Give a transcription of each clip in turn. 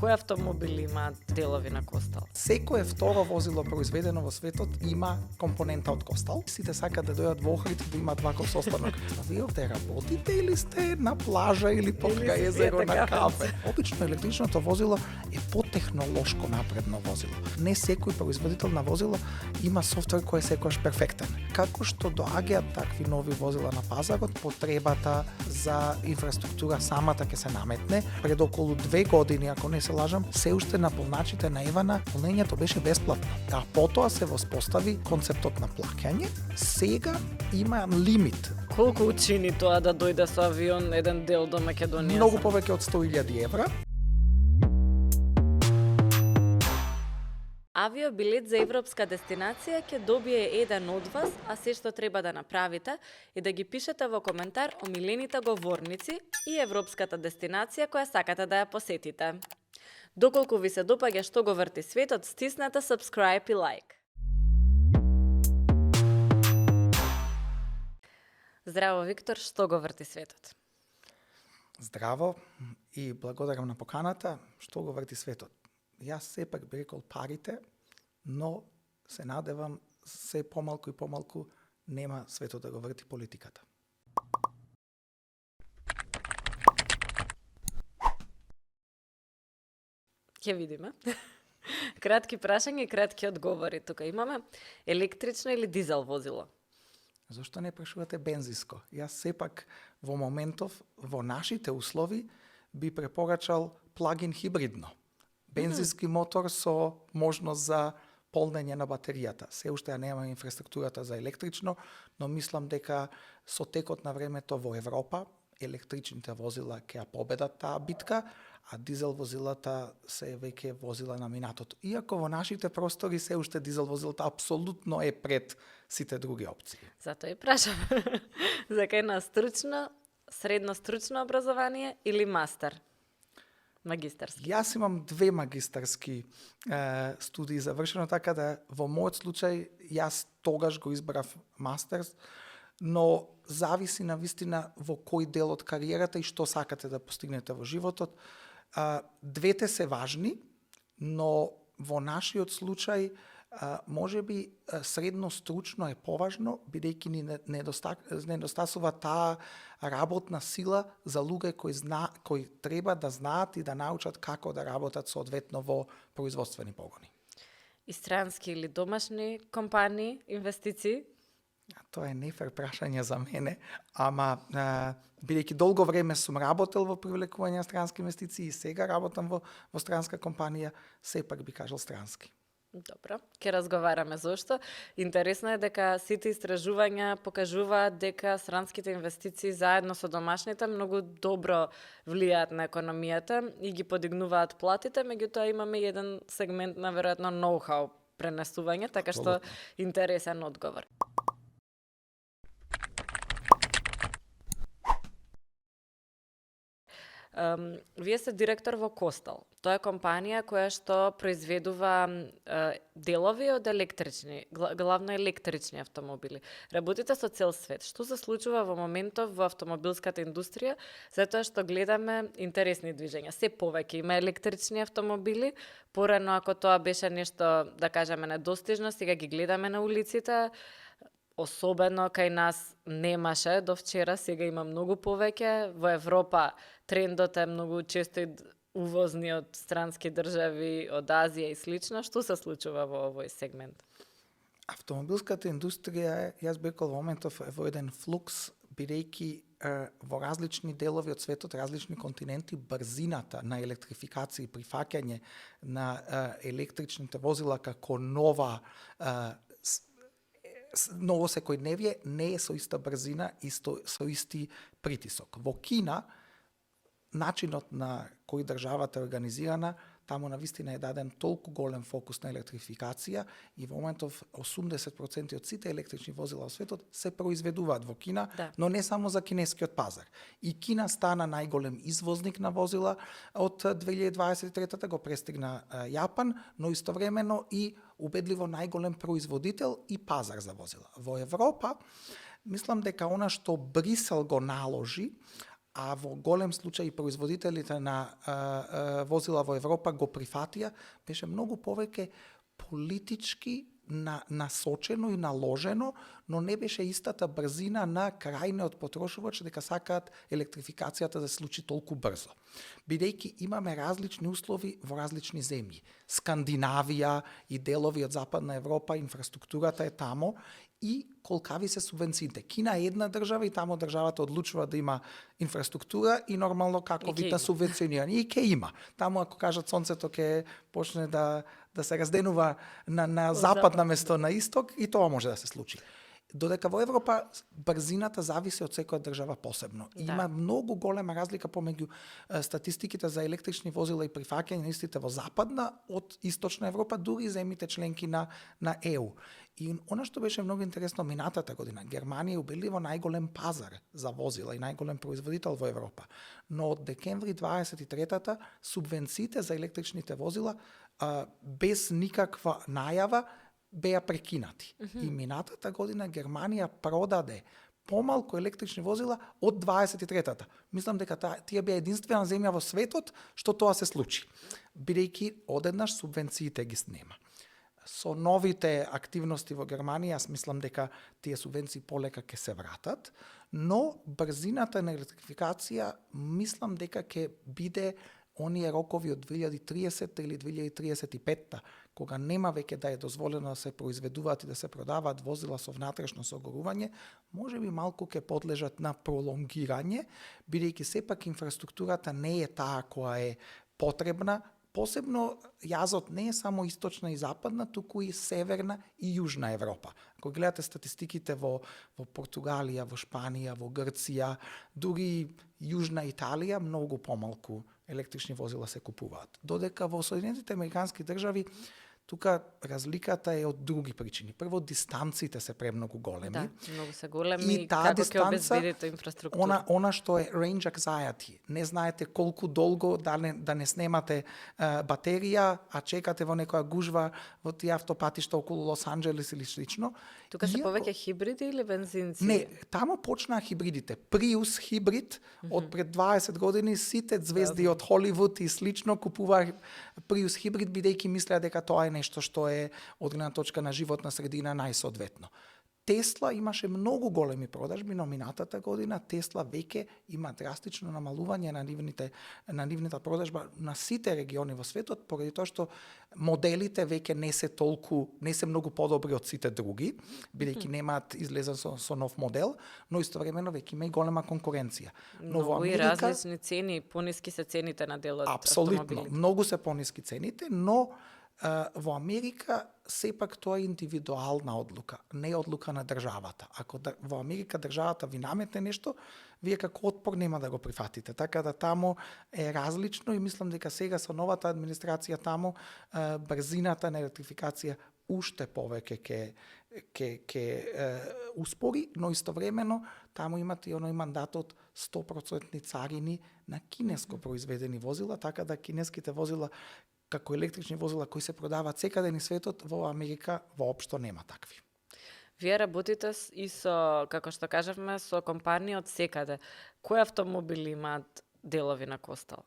Кои автомобили имаат делови на костал? Секое второ возило произведено во светот има компонента од костал. Сите сакаат да дојдат во Охрид да имаат ваков состанок. А вие овде работите или сте на плажа или покрај езеро на кафе? Обично електричното возило е потехнолошко напредно возило. Не секој производител на возило има софтвер кој е секогаш перфектен. Како што доаѓаат такви нови возила на пазарот, потребата за инфраструктура самата ќе се наметне. Пред околу 2 години, ако не се лажам, се уште на полначите на Ивана полнењето беше бесплатно. А потоа се воспостави концептот на плаќање. Сега има лимит. Колку учини тоа да дојде со авион еден дел до Македонија? Многу повеќе од 100.000 евра. Авиобилет за европска дестинација ќе добие еден од вас, а се што треба да направите е да ги пишете во коментар омилените говорници и европската дестинација која сакате да ја посетите. Доколку ви се допаѓа што го врти светот, стиснете subscribe и like. Здраво, Виктор, што го врти светот? Здраво и благодарам на поканата. Што го врти светот? Јас сепак би рекол парите, но се надевам се помалку и помалку нема светот да го врти политиката. Ќе видиме. Кратки прашања и кратки одговори. Тука имаме електрично или дизел возило? Зошто не прашувате бензиско? Јас сепак во моментов, во нашите услови, би препорачал плагин хибридно. Бензински мотор со можност за полнење на батеријата. Се уште ја нема инфраструктурата за електрично, но мислам дека со текот на времето во Европа електричните возила ќе ја победат таа битка, а дизел возилата се веќе возила на минатото. Иако во нашите простори се уште дизел возилата апсолутно е пред сите други опции. Затоа и прашам. За кај на стручно, средно стручно образование или мастер? Магистарски. Јас имам 2 магистарски студии завршено, така да во мојот случај јас тогаш го избрав мастерс, но зависи на вистина во кој дел од кариерата и што сакате да постигнете во животот. Двете се важни, но во нашиот случај може би средно стручно е поважно, бидејќи ни недостасува таа работна сила за луѓе кои треба да знаат и да научат како да работат соодветно во производствени погони. И странски или домашни компании, инвестиции? Тоа е нефер прашање за мене, ама бидејќи долго време сум работел во привлекување на странски инвестиции и сега работам во странска компанија, сепак би кажал странски. Добро, ќе разговараме зошто. Интересно е дека сите истражувања покажуваат дека странските инвестиции заедно со домашните многу добро влијаат на економијата и ги подигнуваат платите, меѓутоа имаме еден сегмент на веројатно ноу-хау пренесување, така што интересен одговор. Вие сте директор во Костал. Тоа е компанија која што произведува делови од електрични, главно електрични автомобили. Работите со цел свет. Што се случува во моментов во автомобилската индустрија, затоа што гледаме интересни движења. Се повеќе има електрични автомобили, порано ако тоа беше нешто, да кажеме, недостижно, сега ги гледаме на улиците, особено кај нас немаше до вчера, сега има многу повеќе. Во Европа трендот е многу често и увозни од странски држави, од Азија и слично. Што се случува во овој сегмент? Автомобилската индустрија, јас би рекол во моментов е во еден флукс, бидејќи во различни делови од светот, различни континенти, брзината на електрификација и прифаќање на електричните возила како ново секојдневие не е со иста брзина и со исти притисок. Во Кина, начинот на кој државата е организирана, таму на вистина е даден толку голем фокус на електрификација и во моментов 80% од сите електрични возила во светот се произведуваат во Кина, но не само за кинескиот пазар. И Кина стана најголем извозник на возила од 2023 го престигна Јапан, но истовремено и убедливо најголем производител и пазар за возила. Во Европа, мислам дека она што Брисел го наложи, а во голем случај и производителите на возила во Европа го прифатија, беше многу повеќе политички насочено и наложено, но не беше истата брзина на крајниот потрошувач дека сакаат електрификацијата да се случи толку брзо. Бидејќи имаме различни услови во различни земји. Скандинавија и делови од Западна Европа, инфраструктурата е тамо и колкави се субвенциите. Кина е една држава и тамо државата одлучува да има инфраструктура и нормално како вид на субвенционирање. И ке има. Тамо ако кажат сонцето ќе почне да се разденува на запад на место на исток и тоа може да се случи. Додека во Европа брзината зависи од секоја држава посебно. И има многу голема разлика помеѓу статистиките за електрични возила и прифаќање на истите во Западна од Источна Европа, дури и земјите членки на ЕУ. И она што беше многу интересно минатата година, Германија убедливо најголем пазар за возила и најголем производител во Европа. Но од декември 23-та субвенциите за електричните возила без никаква најава беа прекинати. И минатата година Германија продаде помалку електрични возила од 23-та. Мислам дека тие беа единствена земја во светот што тоа се случи. Бидејќи одеднаш субвенциите ги снема. Со новите активности во Германија, јас мислам дека тие субвенции полека ќе се вратат, но брзината на електрификација мислам дека ќе биде оние рокови од 2030 или 2035, кога нема веќе да е дозволено да се произведуваат и да се продаваат возила со внатрешно согорување, можеби малку ќе подлежат на пролонгирање, бидејќи сепак инфраструктурата не е таа која е потребна. Посебно јазот не е само источна и западна, туку и северна и јужна Европа. Ако гледате статистиките во Португалија, во Шпанија, во Грција, дури јужна Италија, многу помалку електрични возила се купуваат. Додека во Соединетите Американски држави тука разликата е од други причини. Прво, дистанците се премногу големи. Да, многу се големи и како ќе обезбедите инфраструктура. Она што е range anxiety. Не знаете колку долго да не снемате батерија, а чекате во некоја гужва во тие автопатишта околу Лос Анџелес или слично. Тука се повеќе хибриди или бензинци? Не, тамо почнаа хибридите. Приус хибрид од пред 20 години сите звезди од Холивуд и слично купуваа Приус хибрид бидејќи мислеа дека тоа е нешто што е од гледна точка на животна средина најсоодветно. Тесла имаше многу големи продажби, но минатата година Тесла веќе има драстично намалување на нивната продажба на сите региони во светот, поради тоа што моделите веќе не се многу подобри од сите други, бидејќи немаат излезен со нов модел, но истовремено веќе има и голема конкуренција. Но во Америка, и различни цени, пониски се цените на дел од автомобилите. Апсолутно, многу се пониски цените, но во Америка сепак тоа е индивидуална одлука, не одлука на државата. Ако во Америка државата ви наметне нешто, вие како отпор нема да го прифатите. Така да тамо е различно и мислам дека сега со новата администрација тамо брзината на електрификација уште повеќе ќе успори, но истовремено тамо имате и оној мандат од 100% царини на кинеско произведени возила, така да кинеските возила како електрични возила кои се продаваат секаде низ светот, во Америка воопшто нема такви. Вие работите и со, како што кажавме, со компании од секаде. Кои автомобили имаат делови на Костал?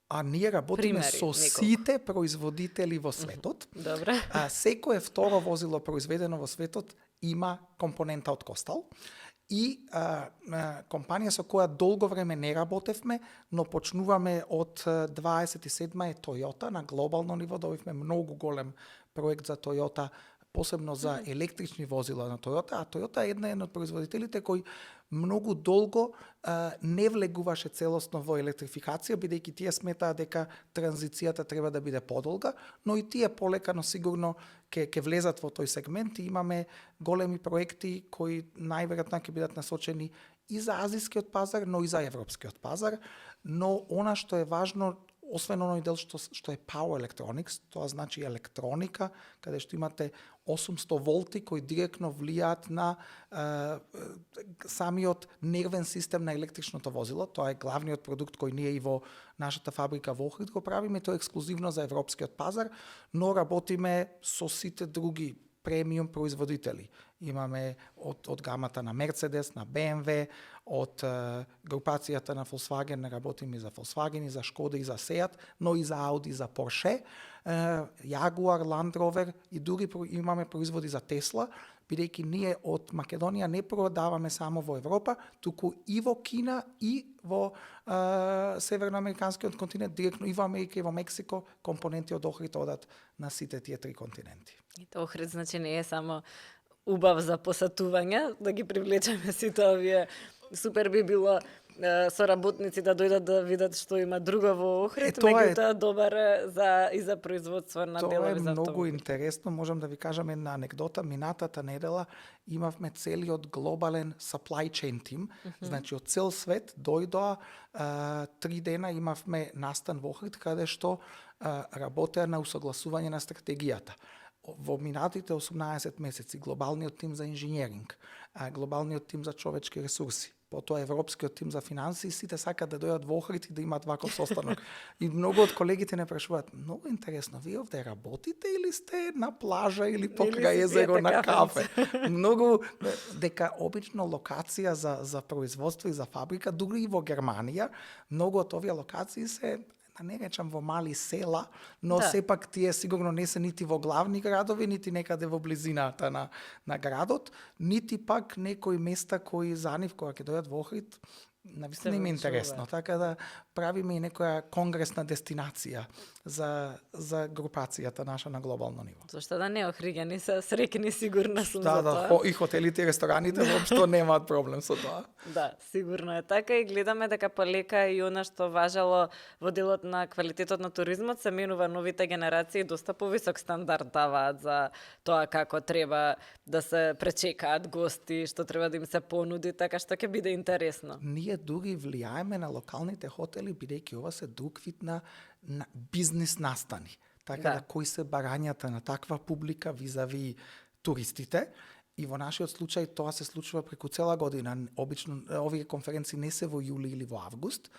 А ние работиме со сите производители во светот. Добре. Секое второ возило произведено во светот има компонента од Костал. И компанија со која долго време не работевме, но почнуваме од 27 е Toyota на глобално ниво, добивме многу голем проект за Toyota, посебно за електрични возила на Toyota, а Toyota е една од производителите кој многу долго не влегуваше целосно во електрификација, бидејќи тие сметаа дека транзицијата треба да биде подолга, но и тие полека, но сигурно ќе влезат во тој сегмент и имаме големи проекти кои најверојатно ќе бидат насочени и за азискиот пазар, но и за европскиот пазар, но она што е важно, освен оној дел што е power electronics, тоа значи електроника, каде што имате 800 волти кои директно влијаат на самиот нервен систем на електричното возило. Тоа е главниот продукт кој ние и во нашата фабрика во Охрид го правиме, тоа е ексклузивно за европскиот пазар, но работиме со сите други премиум производители. имаме од гамата на Мерцедес, на BMW, од групацијата на Volkswagen, работиме и за Volkswagen, и за Škoda, и за Seat, но и за Audi, за Porsche, Jaguar, Land Rover и дури имаме производи за Tesla, бидејќи ние од Македонија не продаваме само во Европа, туку и во Кина и во северноамериканскиот континент, директно и во Америка и во Мексико, компоненти од Охрид одат на сите тие три континенти. И Охрид значи не е само убав за посетување, да ги привлечеме сите овие. Супер би било соработници да дојдат да видат што има друго во Охрид, меѓутоа добар и за производство на делови за автомобили. Тоа е многу интересно, можам да ви кажам една анекдота. Минатата недела имавме целиот глобален supply chain team, значи од цел свет дојдоа 3 дена имавме настан во Охрид каде што работеа на усогласување на стратегијата. Во минатите 18 месеци глобалниот тим за инженеринг, глобалниот тим за човечки ресурси, потоа европскиот тим за финанси, сите сакаат да дојдат во Охрид и да имаат ваков состанок. И многу од колегите не прашуваат: "Многу интересно, вие овде работите или сте на плажа или покрај езеро на кафе?" Многу дека обично локација за производство и за фабрика, дури и во Германија, многу од овие локации се, да не речам во мали села, но сепак тие сигурно не се нити во главни градови, нити некаде во близината на градот, нити пак некои места кои за нив кога ќе дојдат во Охрид, навистина им е интересно, така да правиме и некоја конгресна дестинација за групацијата наша на глобално ниво. Зошто да не, охриѓани се среќни, сигурна сум за тоа. Да, и хотелите и рестораните воопшто немаат проблем со тоа. Да, сигурно е така и гледаме дека полека и она што важело во делот на квалитетот на туризмот се менува, новите генерации доста повисок стандард даваат за тоа како треба да се пречекаат гости, што треба да им се понуди, така што ќе биде интересно. Ние дури влијаеме на локалните хотели, бидејќи ова се друг вид на бизнес настани. Така да кои се барањата на таква публика визави туристите. И во нашиот случај тоа се случува преку цела година. Обично овие конференции не се во јули или во август,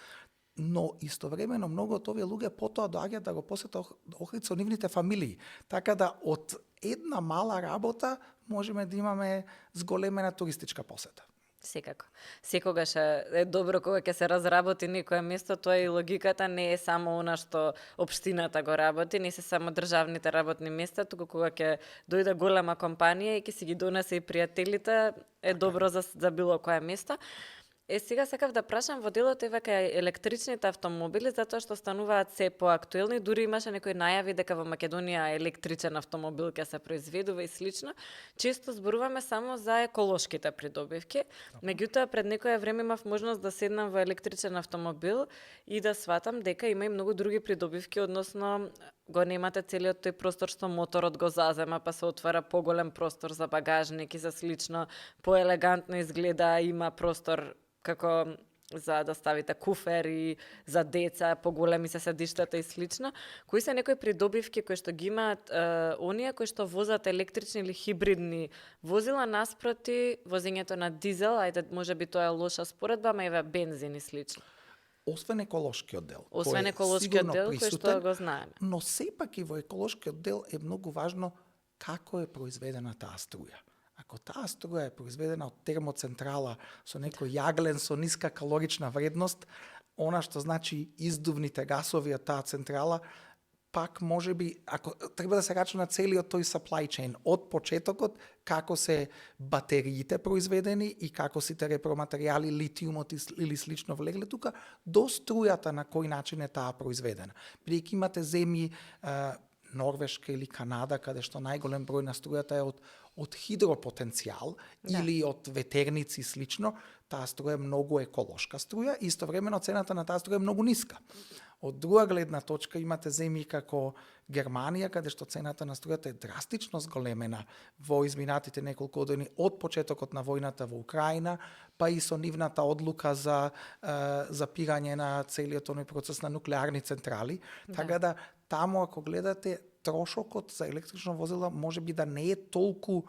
но истовремено многу од овие луѓе потоа доаѓаат да го посетат Охрид со нивните фамилии. Така да од една мала работа можеме да имаме зголемена туристичка посета. Секако. Секогаш е добро кога ќе се разработи некое место, тоа и логиката не е само она што општината го работи, не се само државните работни места, туку кога ќе дојде голема компанија и ќе си ги донесе и пријателите, е добро за било кое место. Сега сакав да прашам во делот кај електричните автомобили, затоа што стануваат се поактуелни, дури имаше некои најави дека во Македонија електричен автомобил ќе се произведува и слично. Често зборуваме само за еколошките придобивки, меѓутоа пред некое време имав можност да седнам во електричен автомобил и да сватам дека има и многу други придобивки, односно го немате целиот тој простор што моторот го зазема, па се отвара поголем простор за багажник и за слично, поелегантно изгледа, има простор како за да ставите куфер и за деца, поголеми се седиштата и слично. Кои се некои придобивки кои што ги имаат оние кои што возат електрични или хибридни возила наспроти возењето на дизел, ајде можеби тоа е лоша споредба, ама еве бензин и слично. Освен еколошкиот дел. Освен еколошкиот дел кој што го знаеме. Но сепак и во еколошкиот дел е многу важно како е произведена таа струја. Ако таа струја е произведена од термоцентрала со некој јаглен со ниска калорична вредност, она што значи издувните гасови од таа централа, пак може би, ако треба да се рачуна целиот тој supply chain, од почетокот, како се батериите произведени и како сите репроматеријали, литиумот или слично влегле тука, до струјата на кој начин е таа произведена. Бидејќи имате земји, Норвешка или Канада, каде што најголем број на струјата е од хидропотенцијал или од ветерници и слично, таа струја е многу еколошка струја и истовремено цената на таа струја е многу ниска. Од друга гледна точка имате земји како Германија, каде што цената на струјата е драстично зголемена во изминатите неколку години од почетокот на војната во Украина, па и со нивната одлука за запирање на целиот оној процес на нуклеарни централи. Така да таму ако гледате трошокот за електрично возила може би да не е толку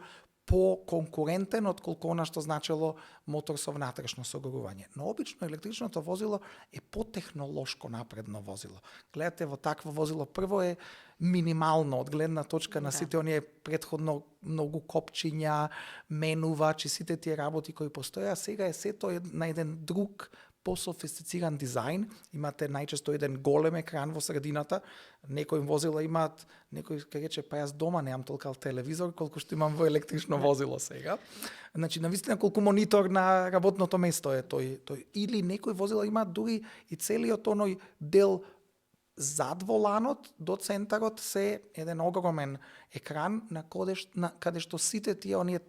по-конкурентен отколку она што значело мотор со внатрешно согорување. Но обично електричното возило е по-технолошко напредно возило. Гледате, во такво возило прво е минимално од гледна точка на сите оние претходно многу копчиња, менувач и сите тие работи кои постоја, сега е сето на еден друг пософистициран дизајн, имате најчесто еден голем екран во средината, некои возила имаат, некој ке рече, па јас дома немам толкав телевизор колку што имам во електрично возило сега. Значи, навистина колку монитор на работното место е тој. Или некои возила имаат дури и целиот оној дел зад воланот до центарот се еден огромен екран каде што сите тие оние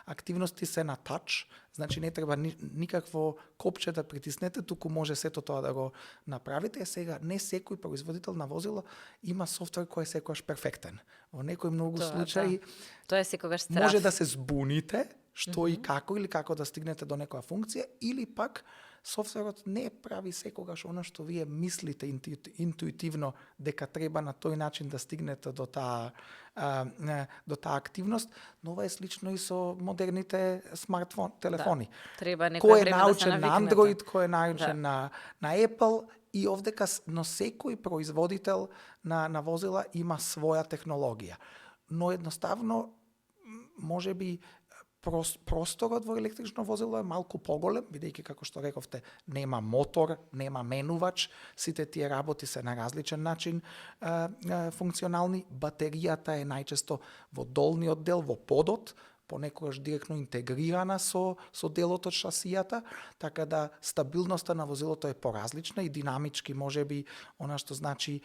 активности се на тач, значи не треба никакво копче да притиснете, туку може сето тоа да го направите. Сега не секој производител на возило има софтвер кој е секогаш перфектен. Во некои многу случаи тоа е секогаш страф. Може да се збуните што и како или како да стигнете до некоја функција, или пак софтверот не прави секогаш она што вие мислите интуитивно дека треба на тој начин да стигнете до таа активност, но ова е слично и со модерните смартфон телефони. Треба некој кој е време научен да се на навикнете. Android, кој е научен на Apple, и овдека но секој производител на возила има своја технологија. Но едноставно можеби просторот во електрично возило е малку поголем, бидејќи, како што рековте, нема мотор, нема менувач, сите тие работи се на различен начин функционални. Батеријата е најчесто во долниот дел, во подот, понекогаш директно интегрирана со делот од шасијата, така да стабилноста на возилото е поразлична и динамички можеби она што значи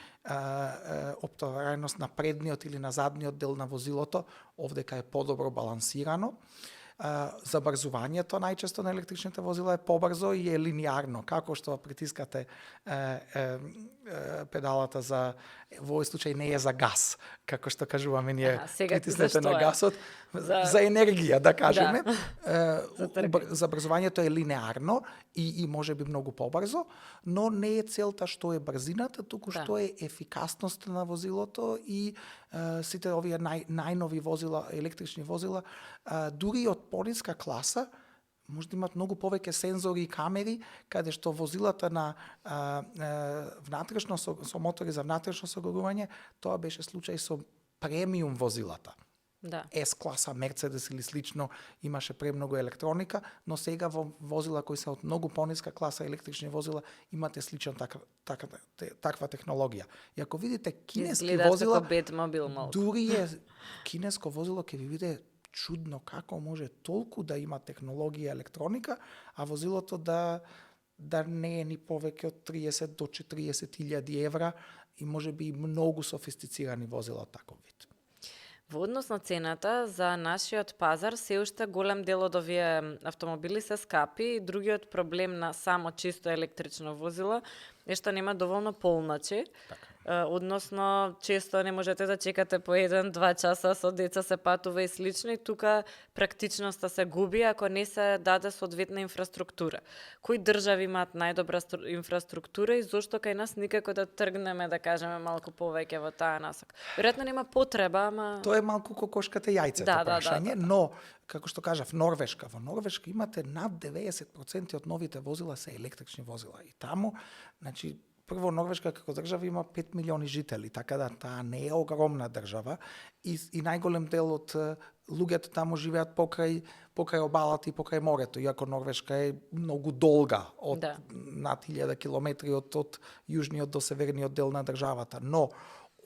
оптовареност на предниот или на задниот дел на возилото, овдека е подобро балансирано. Забрзувањето најчесто на електричните возила е побрзо и е линеарно, како што притискате педалата во овој случај не е за газ, како што кажуваме ние, притиснете на гасот за енергија, да кажеме. Забрзувањето е линеарно и може би многу побрзо, но не е целта што е брзината, туку што е ефикасноста на возилото и сите овие најнови возила, електрични возила, дури од пониска класа, може да имат многу повеќе сензори и камери, каде што возилата на внатрешно со мотори за внатрешно согорување, тоа беше случај со премиум возилата. S-класа, Мерцедес или слично имаше премногу електроника, но сега во возила кои се од многу пониска класа електрични возила имате слична таква технологија. И ако видите кинески возила, дури е кинеско возило ќе ви биде чудно како може толку да има технологија електроника, а возилото да не е ни повеќе од 30 до 40.000 евра и може би многу софистицирани возила од таков вид. Во однос на цената, за нашиот пазар се уште голем дел од овие автомобили се скапи и другиот проблем на само чисто електрично возило е што нема доволно полначи. Односно, често не можете да чекате по 1-2 часа, со деца се патува и слично, и тука практичноста се губи ако не се даде соодветна инфраструктура. Кои држави имаат најдобра инфраструктура и зошто кај нас никако да тргнеме, да кажеме, малку повеќе во таа насока? Веројатно нема потреба, ама... Тоа е малку кокошката и јајцето прашање, но, како што кажав, Норвешка. Во Норвешка имате над 90% од новите возила се електрични возила. И таму, значи, прво, Норвешка како држава има 5 милиони жители, така да таа не е огромна држава и најголем дел од луѓето таму живеат покрај обалата и покрај морето, иако Норвешка е многу долга од над 1000 километри од јужниот до северниот дел на државата. Но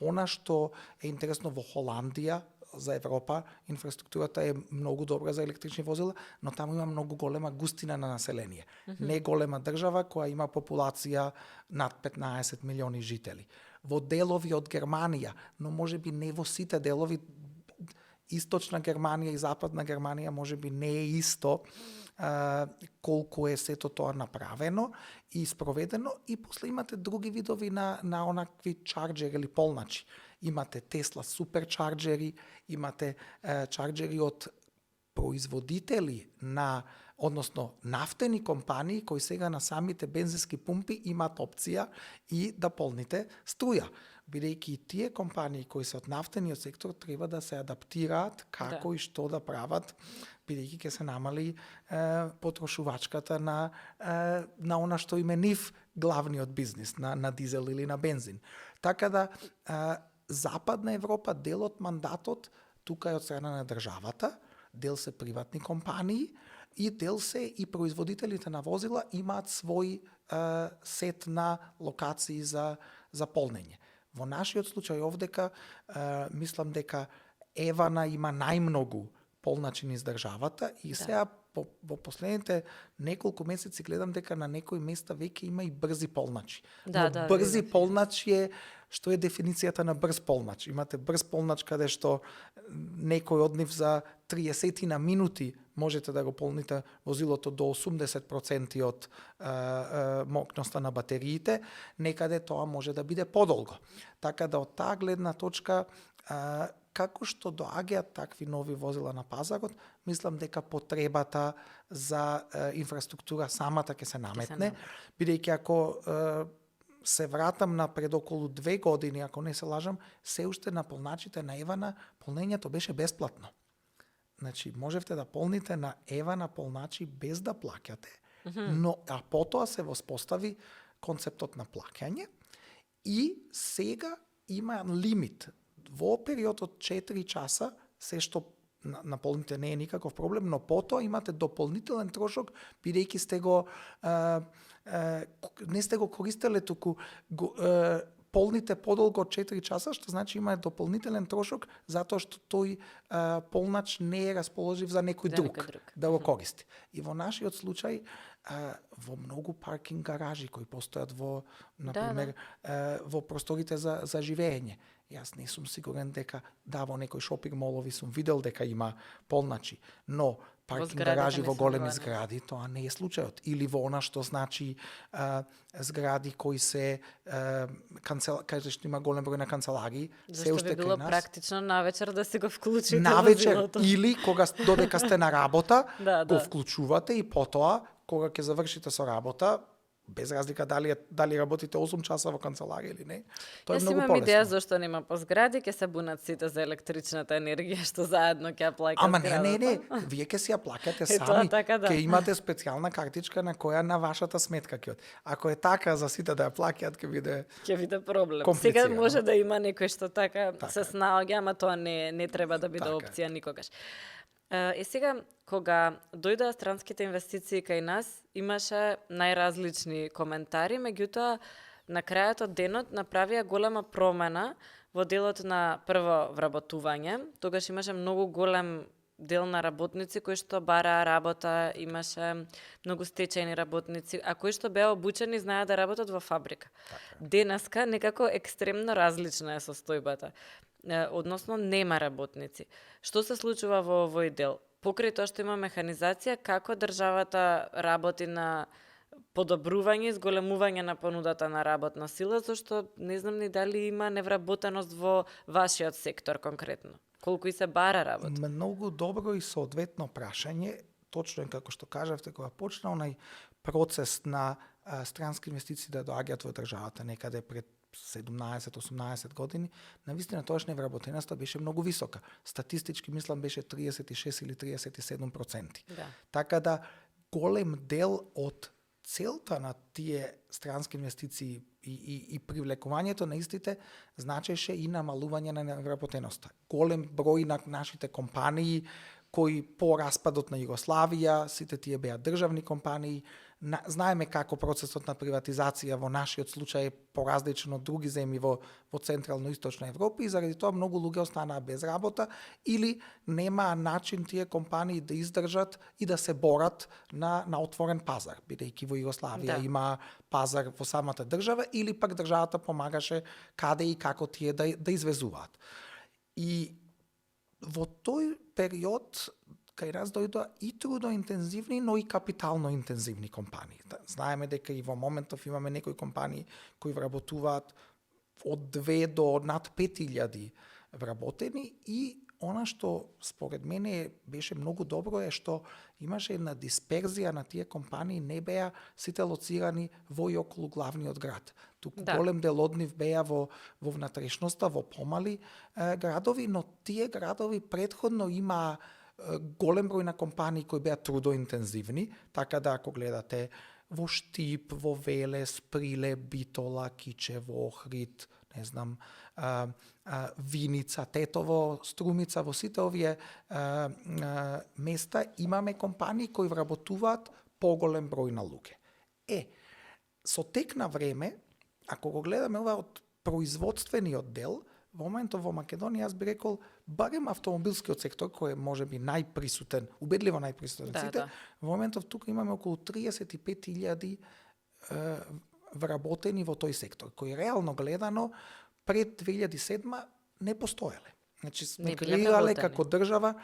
она што е интересно во Холандија, за Европа, инфраструктурата е многу добра за електрични возила, но таму има многу голема густина на население. Не голема држава која има популација над 15 милиони жители. Во делови од Германија, но можеби не во сите делови, источна Германија и западна Германија можеби не е исто колку е сето тоа направено и спроведено, и после имате други видови на онакви чарџери или полначи. Имате Тесла суперчарџери, имате чарџери од производители односно нафтени компании кои сега на самите бензински пумпи имаат опција и да полните струја. бидејќи тие компании кои се од нафтениот сектор треба да се адаптираат како и што да прават, бидејќи ќе се намали потрошувачката на она што им е нив главниот бизнис, на дизел или на бензин. Така да Западна Европа, дел од мандатот тука е од страна на државата, дел се приватни компании и дел се и производителите на возила имаат свој сет на локации за полнење. Во нашиот случај овдека мислам дека Евана има најмногу полначи низ државата и сега во последните неколку месеци гледам дека на некои места веќе има и брзи полначи. Брзи полначи е што е дефиницијата на брз полнач. Имате брз полнач каде што некој од нив за 30 на минути можете да го полните возилото до 80% од мокноста на батериите, некаде тоа може да биде подолго. Така да од таа гледна точка како што доаѓаат такви нови возила на пазарот, мислам дека потребата за инфраструктура самата ќе се наметне, бидејќи ако се вратам на пред околу 2 години, ако не се лажам, се уште на полначите на Евана полнењето беше бесплатно. Значи, можевте да полните на Евана полначи без да плаќате, но потоа се воспостави концептот на плаќање и сега има лимит. Во период од 4 часа, се што наполните не е никаков проблем, но потоа имате дополнителен трошок, бидејќи сте го не сте го користеле, туку полните подолго од 4 часа, што значи има дополнителен трошок затоа што тој полнач не е расположив за некој друг да го користи. И во нашиот случај во многу паркинг гаражи кои постојат во, например, во просторите за живење. Јас не сум сигурен дека во некој шопинг молови сум видел дека има полначи, но паркинг гаражи во големи згради тоа не е случајот. Или во она што значи згради кои се каде што има голем број на канцеларии, се уште би било практично навечер да се го вклучите навечер или кога додека сте на работа, го вклучувате и потоа кога ќе завршите со работа, без разлика дали работите 8 часа во канцеларија или не. Тоа е многу полесно. Јас имам идеја зашто нема по згради, ќе се бунат сите за електричната енергија што заедно ќе ја плаќаат. Ама не, вие ќе си ја плаќате сами. Ќе имате специјална картичка на која на вашата сметка ќе од. Ако е така за сите да ја плаќаат, ќе биде проблем. Сега може да има некој што така се снаоѓа, ама тоа не треба да биде опција никогаш. И сега, кога дојдоа странските инвестиции кај нас, имаше најразлични коментари, меѓутоа, на крајот од денот направија голема промена во делот на прво вработување. Тогаш имаше многу голем дел на работници кои што бараа работа, имаше многу стечајни работници, а кои што беа обучени знаеа да работат во фабрика. Денеска некако екстремно различна е состојбата. Односно нема работници. Што се случува во овој дел? Покрај тоа што има механизација, како државата работи на подобрување и зголемување на понудата на работна сила, зашто не знам ни дали има невработеност во вашиот сектор конкретно. Колку и се бара работа? Многу добро и соодветно прашање. Точно како што кажавте, кога почна онај процес на странски инвестиции да доаѓаат во државата некаде пред 17-18 години, навистина тоаш невработеноста беше многу висока. Статистички мислам беше 36 или 37%. Така да голем дел од целта на тие странски инвестиции и привлекувањето на истите значеше и намалување на невработеноста. Голем број на нашите компании кои по распадот на Југославија, сите тие беа државни компании, знаеме како процесот на приватизација во нашиот случај е поразличен од други земји во Централно-Источна Европа и заради тоа многу луѓе останаа без работа или немаа начин тие компании да издржат и да се борат на отворен пазар, бидејќи во Југославија има пазар во самата држава или пак државата помагаше каде и како тие да извезуваат. И во тој период кај нас дојдоа и трудоинтензивни, но и капитално интензивни компании. Знаеме дека и во моментов имаме некои компании кои вработуваат од 2 до над 5000 вработени и Она што според мене беше многу добро е што имаше една дисперзија на тие компании, не беа сите лоцирани во и околу главниот град. Туку голем дел од нив беа во внатрешноста, во помали градови, но тие градови претходно имаа голем број на компании кои беа трудоинтензивни, така да ако гледате во Штип, во Велес, Приле, Битола, Кичево, Охрид, не знам, Виница, Тетово, Струмица, во сите овие места имаме компании кои вработуваат поголем број на луѓе. Со тек на време, ако го гледаме ова од производствениот дел, во моментов во Македонија, јас би рекол, барем автомобилскиот сектор, кој е можеби најприсутен, убедливо најприсутен од сите, во моментов тука имаме околу 35.000 вработени во тој сектор, кои реално гледано пред 2007 не постоеле. Значи сме креирале како држава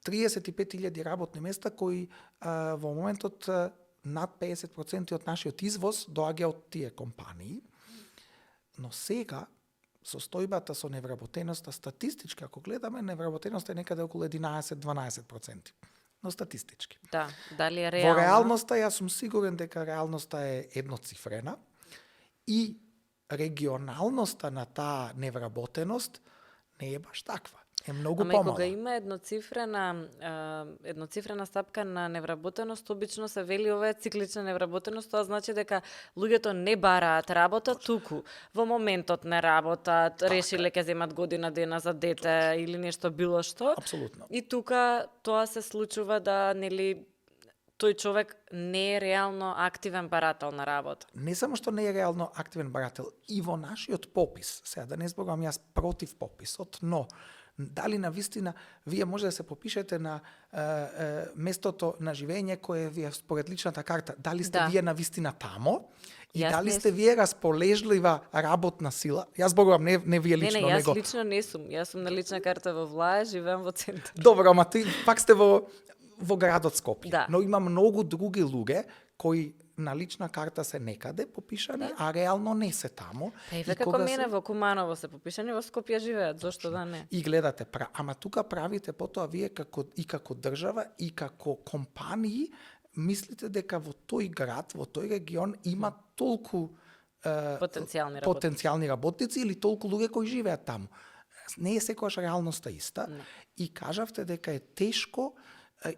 35.000 работни места кои во моментот над 50% од нашиот извоз доаѓа од тие компании. Но сега состојбата со невработеноста статистички, ако гледаме, невработеноста е некаде околу 11-12%. Но статистички. Да, дали е реално? Во реалноста, јас сум сигурен дека реалноста е едноцифрена и регионалноста на таа невработеност не е баш таква. Е многу помала. Ама кога има едноцифрена стапка на невработеност, обично се вели ова е циклична невработеност, тоа значи дека луѓето не бараат работа, туку во моментот не работат, решиле ќе земат година дена за дете или нешто било што. Апсолутно. И тука тоа се случува да нели тој човек не е реално активен барател на работа. Не само што не е реално активен барател, и во нашиот попис, сега да не зборувам јас против пописот, но дали на вистина вие може да се попишете на местото на живење кое ви е според личната карта, дали сте вие на вистина тамо и дали сте вие располежлива работна сила. Јас зборувам не вие лично, не, јас него. лично не сум. Јас сум на лична карта во Влаја, живеам во центар. Добро, ама ти пак сте во градот Скопје. Да. Но има многу други луѓе кои на лична карта се некаде попишани, а реално не се тамо. Па и како мене во Куманово се попишани, во Скопје живеат, зошто да не? И гледате, ама тука правите потоа вие како држава и како компании мислите дека во тој град, во тој регион има толку потенцијални работници или толку луѓе кои живеат таму. Не е секогаш реалноста иста. Не. И кажавте дека е тешко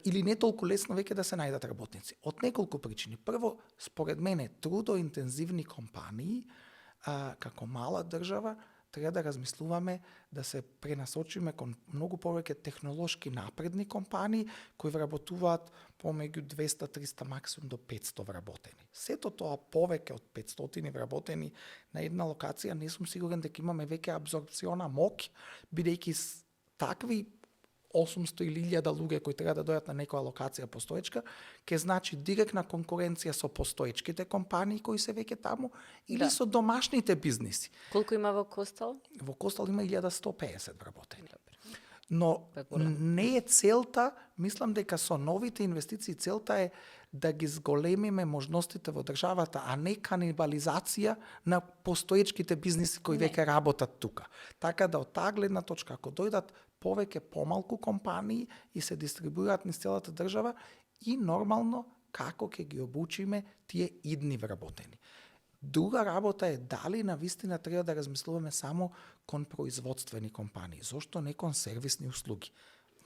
или не толку лесно веќе да се најдат работници. Од неколку причини. Прво, според мене, трудоинтензивни компании, како мала држава, треба да размислуваме да се пренасочиме кон многу повеќе технолошки напредни компании кои вработуваат помеѓу 200-300 максимум до 500 вработени. Сето тоа повеќе од 500 вработени на една локација, не сум сигурен дека имаме веќе абсорбциона моќ, бидејќи такви 800 или 1000 луѓе кои треба да дојдат на некоја локација постоечка, ќе значи директна конкуренција со постоечките компании кои се веќе таму или со домашните бизниси. Колку има во Костал? Во Костал има 1150 вработени. Но не е целта, мислам дека со новите инвестиции целта е да ги зголемиме можностите во државата, а не канибализација на постоечките бизниси кои веќе работат тука. Така да од таа гледна точка, ако дојдат повеќе помалку компании и се дистрибуираат низ целата држава, и нормално како ќе ги обучиме тие идни вработени. Друга работа е дали на вистина треба да размислуваме само кон производствени компании, зошто не кон сервисни услуги.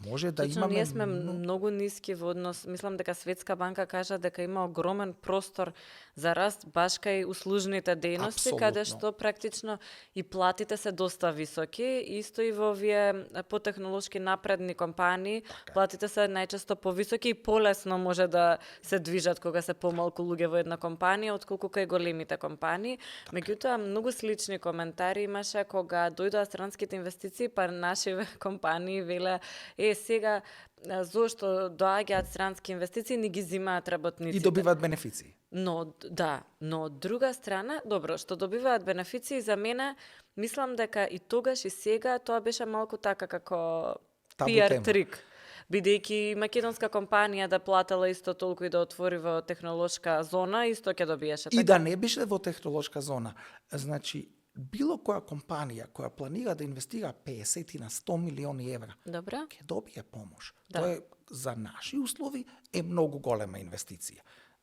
Може да имаме... Ние сме многу ниски во однос. Мислам дека Светска банка кажа дека има огромен простор за раст баш кај услужните дејности, каде што практично и платите се доста високи. Исто и во овие потехнолошки напредни компании, платите се најчесто повисоки и полесно може да се движат кога се помалку луѓе во една компанија, отколку кај големите компании. Меѓутоа, многу слични коментари имаше кога дојдоа странските инвестиции, па наши компании веле сега зошто доаѓаат странски инвестиции, не ги зимаат работниците. И добиваат бенефиции. Но од друга страна, добро, што добиваат бенефиции за мене, мислам дека и тогаш и сега тоа беше малку така како PR трик. Бидејќи македонска компанија да платела исто толку и да отвори во технолошка зона, исто ќе добиеше така. И да не беше во технолошка зона. Значи, било која компанија која планира да инвестира 50 на 100 милиони евра, Добро. ќе добие помош. Да. Тоа е за наши услови е многу голема инвестиција.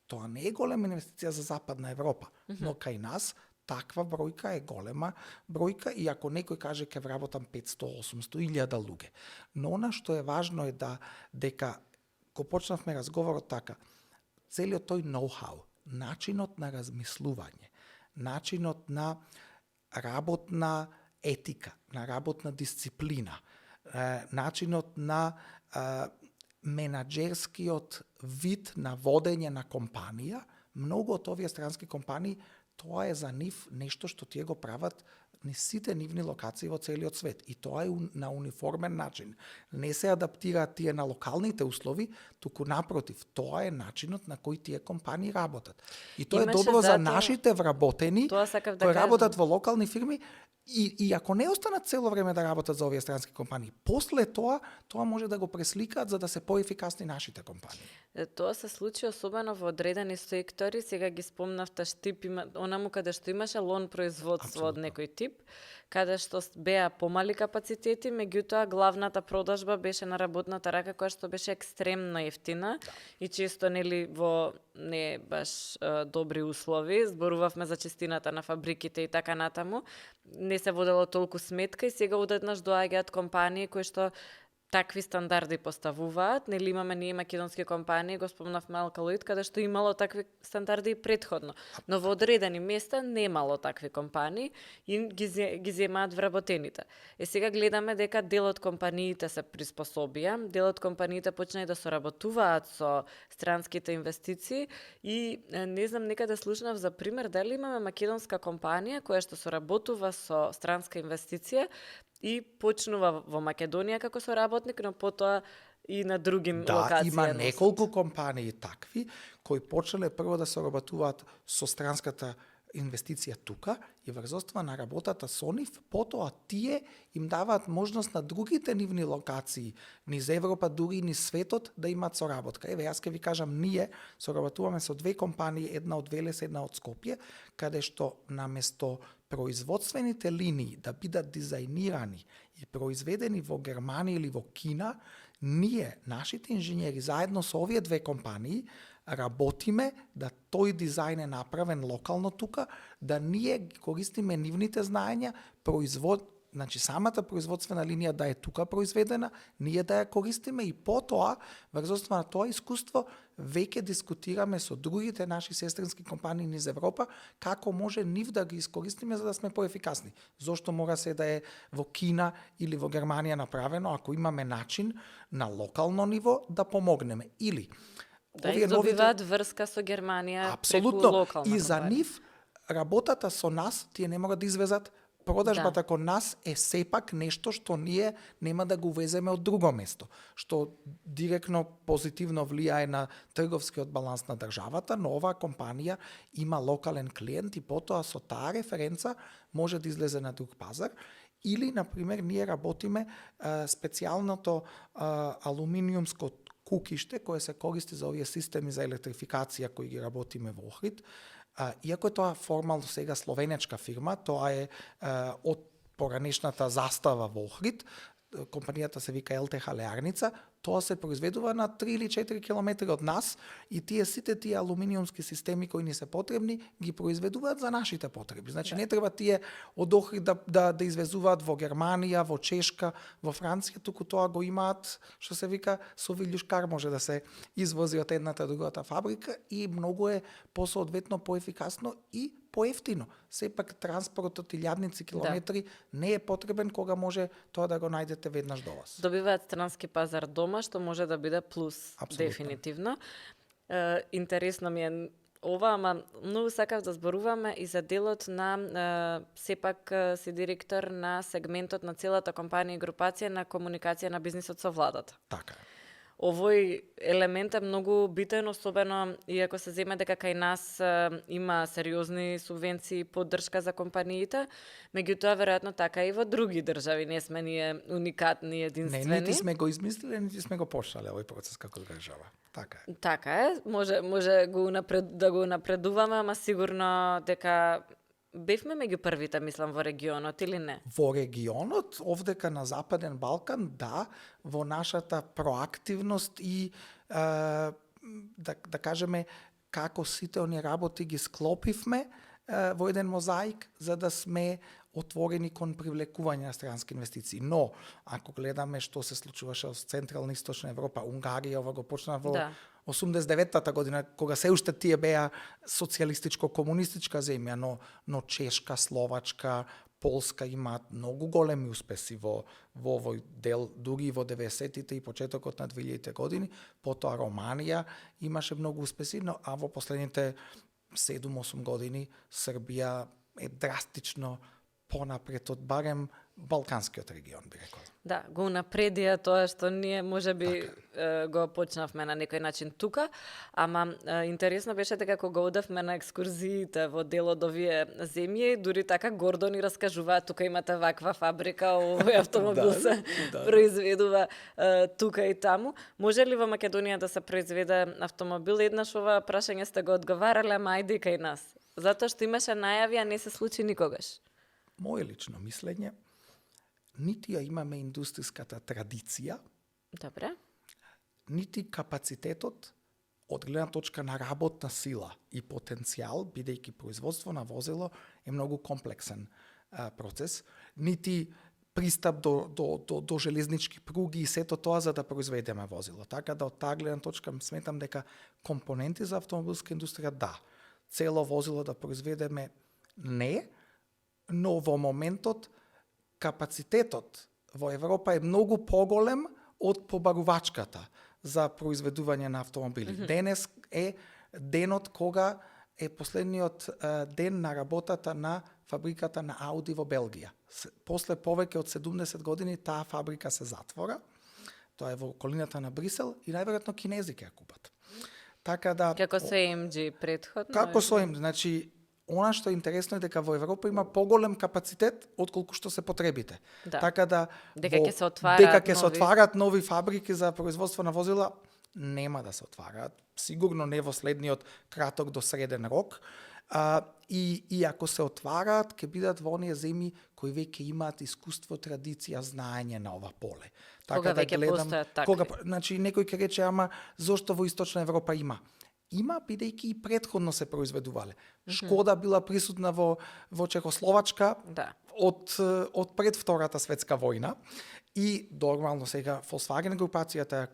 Тоа не е голема инвестиција за Западна Европа, но кај нас таква бројка е голема бројка и ако некој каже ќе вработам 500, 800, 1000 луѓе. Но она што е важно е дека го почнавме разговорот така, целиот тој ноу-хау, начинот на размислување, начинот на работна етика, на работна дисциплина, начинот на менаџерскиот вид на водење на компанија, многу од овие странски компании, тоа е за нив нешто што тие го прават на сите нивни локации во целиот свет. И тоа е на униформен начин. Не се адаптираат тие на локалните услови, туку напротив, тоа е начинот на кој тие компании работат. И тоа е добро за нашите вработени кои работат во локални фирми, и ако не останат цело време да работат за овие странски компании, после тоа може да го пресликаат за да се поефикасни нашите компании. Тоа се случи особено во одредени сектори, сега ги спомнавте Штип, онаму каде што имаше лон производство од некој тип, каде што беа помали капацитети, меѓутоа главната продажба беше на работната рака која што беше екстремно ефтина и често нели во не баш добри услови, зборувавме за чистината на фабриките и така натаму, не се водело толку сметка и сега одеднаш доаѓаат компании кои што такви стандарди поставуваат. Нели имаме ние македонски компании, го спомнавме Алкалоид, каде што имало такви стандарди и претходно. Но во одредени места немало такви компании и ги земаат вработените. Сега гледаме дека дел од компаниите се приспособија, дел од компаниите почнаа да соработуваат со странските инвестиции и не знам, некаде слушнав за пример дали имаме македонска компанија која што соработува со странска инвестиција и почнува во Македонија како соработник, но потоа и на други локации. Да, има неколку компании такви кои почнале прво да соработуваат со странската инвестиција тука и врз основа на работата со нив, потоа тие им даваат можност на другите нивни локации, низ Европа, дури и низ светот, да имаат соработка. Еве, јас ќе ви кажам, ние соработуваме со две компании, една од Велес, една од Скопје, каде што наместо производствените линии да бидат дизајнирани и произведени во Германија или во Кина, ние, нашите инженери, заедно со овие две компании, работиме да тој дизајн е направен локално тука, да ние користиме нивните знаења, значи самата производствена линија да е тука произведена, ние да ја користиме и потоа, врз основа на тоа искуство, веќе дискутираме со другите наши сестрински компании низ Европа, како може нив да ги искористиме за да сме поефикасни. Зошто мора се да е во Кина или во Германија направено, ако имаме начин на локално ниво да помогнеме. Или да издобиваат врска со Германија преку локална и за нив работата со нас, тие не могат да извезат продажбата кон нас е сепак нешто што ние нема да го увеземе од друго место, што директно позитивно влијае на трговскиот баланс на државата, но оваа компанија има локален клиент и потоа со таа референца може да излезе на друг пазар. Или, например, ние работиме специјалното алуминиумско кукиште кое се користи за овие системи за електрификација кои ги работиме во Охрид. Иако е тоа формално сега словенечка фирма, тоа е од поранешната застава во Охрид, компанијата се вика ЛТХ Леарница, тоа се произведува на 3 или 4 километри од нас и сите тие алуминиумски системи кои ни се потребни ги произведуваат за нашите потреби. Значи не треба тие од Охрид да извезуваат во Германија, во Чешка, во Франција, туку тоа го имаат, што се вика, со вилјушкар може да се извози од едната до другата фабрика и многу е посоодветно поефикасно и поевтино. Сепак транспортот илјадници километри не е потребен кога може тоа да го најдете веднаш до вас. Добиваат странски пазар дома, што може да биде плюс. Абсолютно. Дефинитивно. Интересно ми е ова, ама многу сакав да зборуваме и за делот на сепак си директор на сегментот на целата компанија и групација на комуникација на бизнисот со владата. Така е. Овој елемент е многу битен, особено иако се земе дека кај нас има сериозни субвенции и поддршка за компаниите, меѓутоа веројатно така и во други држави, не сме ние уникатни, единствени. Не, нити сме го измислиле, нити сме го почнале овој процес како држава. Така е. Така е, може да го напредуваме, ама сигурно дека бевме меѓу првите, мислам, во регионот или не? Во регионот, овдека на Западен Балкан, да, во нашата проактивност и да кажеме како сите оние работи ги склопивме во еден мозаик за да сме отворени кон привлекување на странски инвестиции. Но, ако гледаме што се случуваше во Централна и Источна Европа, Унгарија, ова го почна во 89-та година, кога се уште тие беа социјалистичко-комунистичка земја, но Чешка, Словачка, Полска имаат многу големи успеси во овој дел, дури и во 90-тите и почетокот на 2000-те години, потоа Романија имаше многу успеси, а во последните 7-8 години Србија е драстично понапред од барем Балканскиот регион, би рекол. Да, го унапредија тоа што ние можеби го почнавме на некој начин тука, ама интересно беше дека кога одевме на екскурзиите во дел од овие земји, дури така гордо ни раскажуваат, тука имате ваква фабрика, овој автомобил се произведува тука и таму. Може ли во Македонија да се произведе автомобил? Еднаш ова прашање сте го одговарале, ама ајде и кај нас. Затоа што имаше најави, а не се случи никогаш. Моje лично мислење, нити ја имаме индустријската традиција, Добре. нити капацитетот од гледна точка на работна сила и потенцијал, бидејќи производство на возило е многу комплексен процес, нити пристап до железнички пруги и сето тоа за да произведеме возило. Така да од таа гледна точка сметам дека компоненти за автомобилска индустрија да, цело возило да произведеме не, но во моментот капацитетот во Европа е многу поголем од побарувачката за произведување на автомобили. Денес е денот кога е последниот ден на работата на фабриката на Ауди во Белгија. После повеќе од 70 години таа фабрика се затвора. Тоа е во околината на Брисел и најверојатно кинези ќе ја купат. Така да Како со AMG претходно? Како со AMG, значи она што е интересно е дека во Европа има поголем капацитет отколку што се потребите. Да. Така да дека ќе се отварат нови фабрики за производство на возила, нема да се отвараат, сигурно не во следниот краток до среден рок. И ако се отвараат, ќе бидат во оние земји кои веќе имаат искуство, традиција, знаење на ова поле. Така кога веќе постојат такви. Значи некој ќе рече, ама зошто во Источна Европа има? Има, бидејќи и претходно се произведувале. Шкода била присутна во Чехословачка од пред Втората светска војна и нормално сега Volkswagen групацијата ја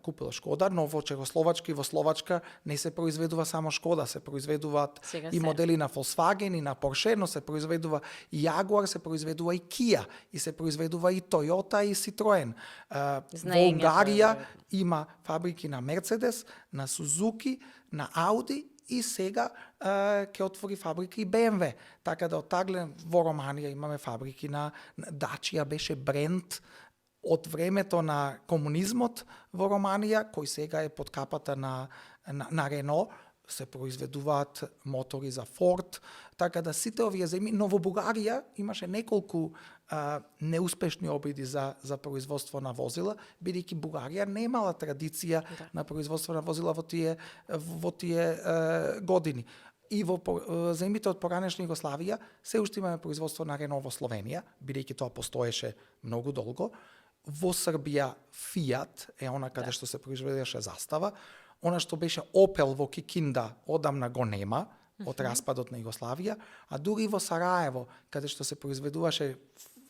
купила Шкода, но во Чехословачка и во Словачка не се произведува само Шкода, се произведуваат и модели на Volkswagen и на Porsche, но се произведува и Jaguar, се произведува и Kia, и се произведува и Toyota и Citroen. Во Унгарија има фабрики на Mercedes, на Suzuki, на Audi и сега ќе отвори фабрика и BMW. Така да оттаглен во Романија имаме фабрики на Dacia, беше бренд од времето на комунизмот во Романија, кој сега е под капата на Renault, се произведуваат мотори за Ford, така да сите овие земји, но во Бугарија имаше неколку неуспешни обиди за производство на возила, бидејќи Бугарија немала традиција на производство на возила во тие години. И во земјите од поранешна Југославија се уште имаме производство на Рено во Словенија, бидејќи тоа постоеше многу долго. Во Србија Fiat е она каде што се произведеше Застава. Она што беше Опел во Кикинда одамна го нема од распадот на Југославија, а дури во Сараево, каде што се произведуваше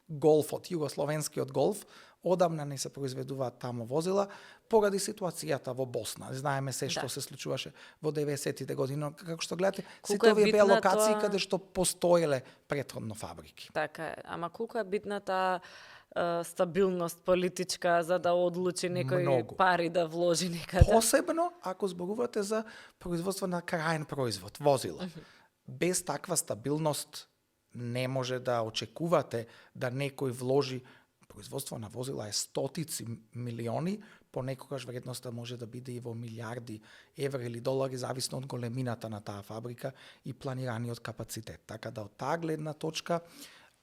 Голфот, југословенскиот Голф, одамна не се произведуваат таму возила поради ситуацијата во Босна. Знаеме се што се случуваше во 90-тите години, но како што гледате, сите овие беа локации каде што постоеле претходно фабрики. Така е, ама колку е битна таа стабилност политичка за да одлучи некој пари да вложи некаде. Посебно ако зборувате за производство на крајен производ, возила. Без таква стабилност не може да очекувате да некој вложи. Производство на возила е стотици милиони, понекогаш вредноста може да биде и во милиарди евра или долари, зависно од големината на таа фабрика и планираниот капацитет. Така да од таа гледна точка,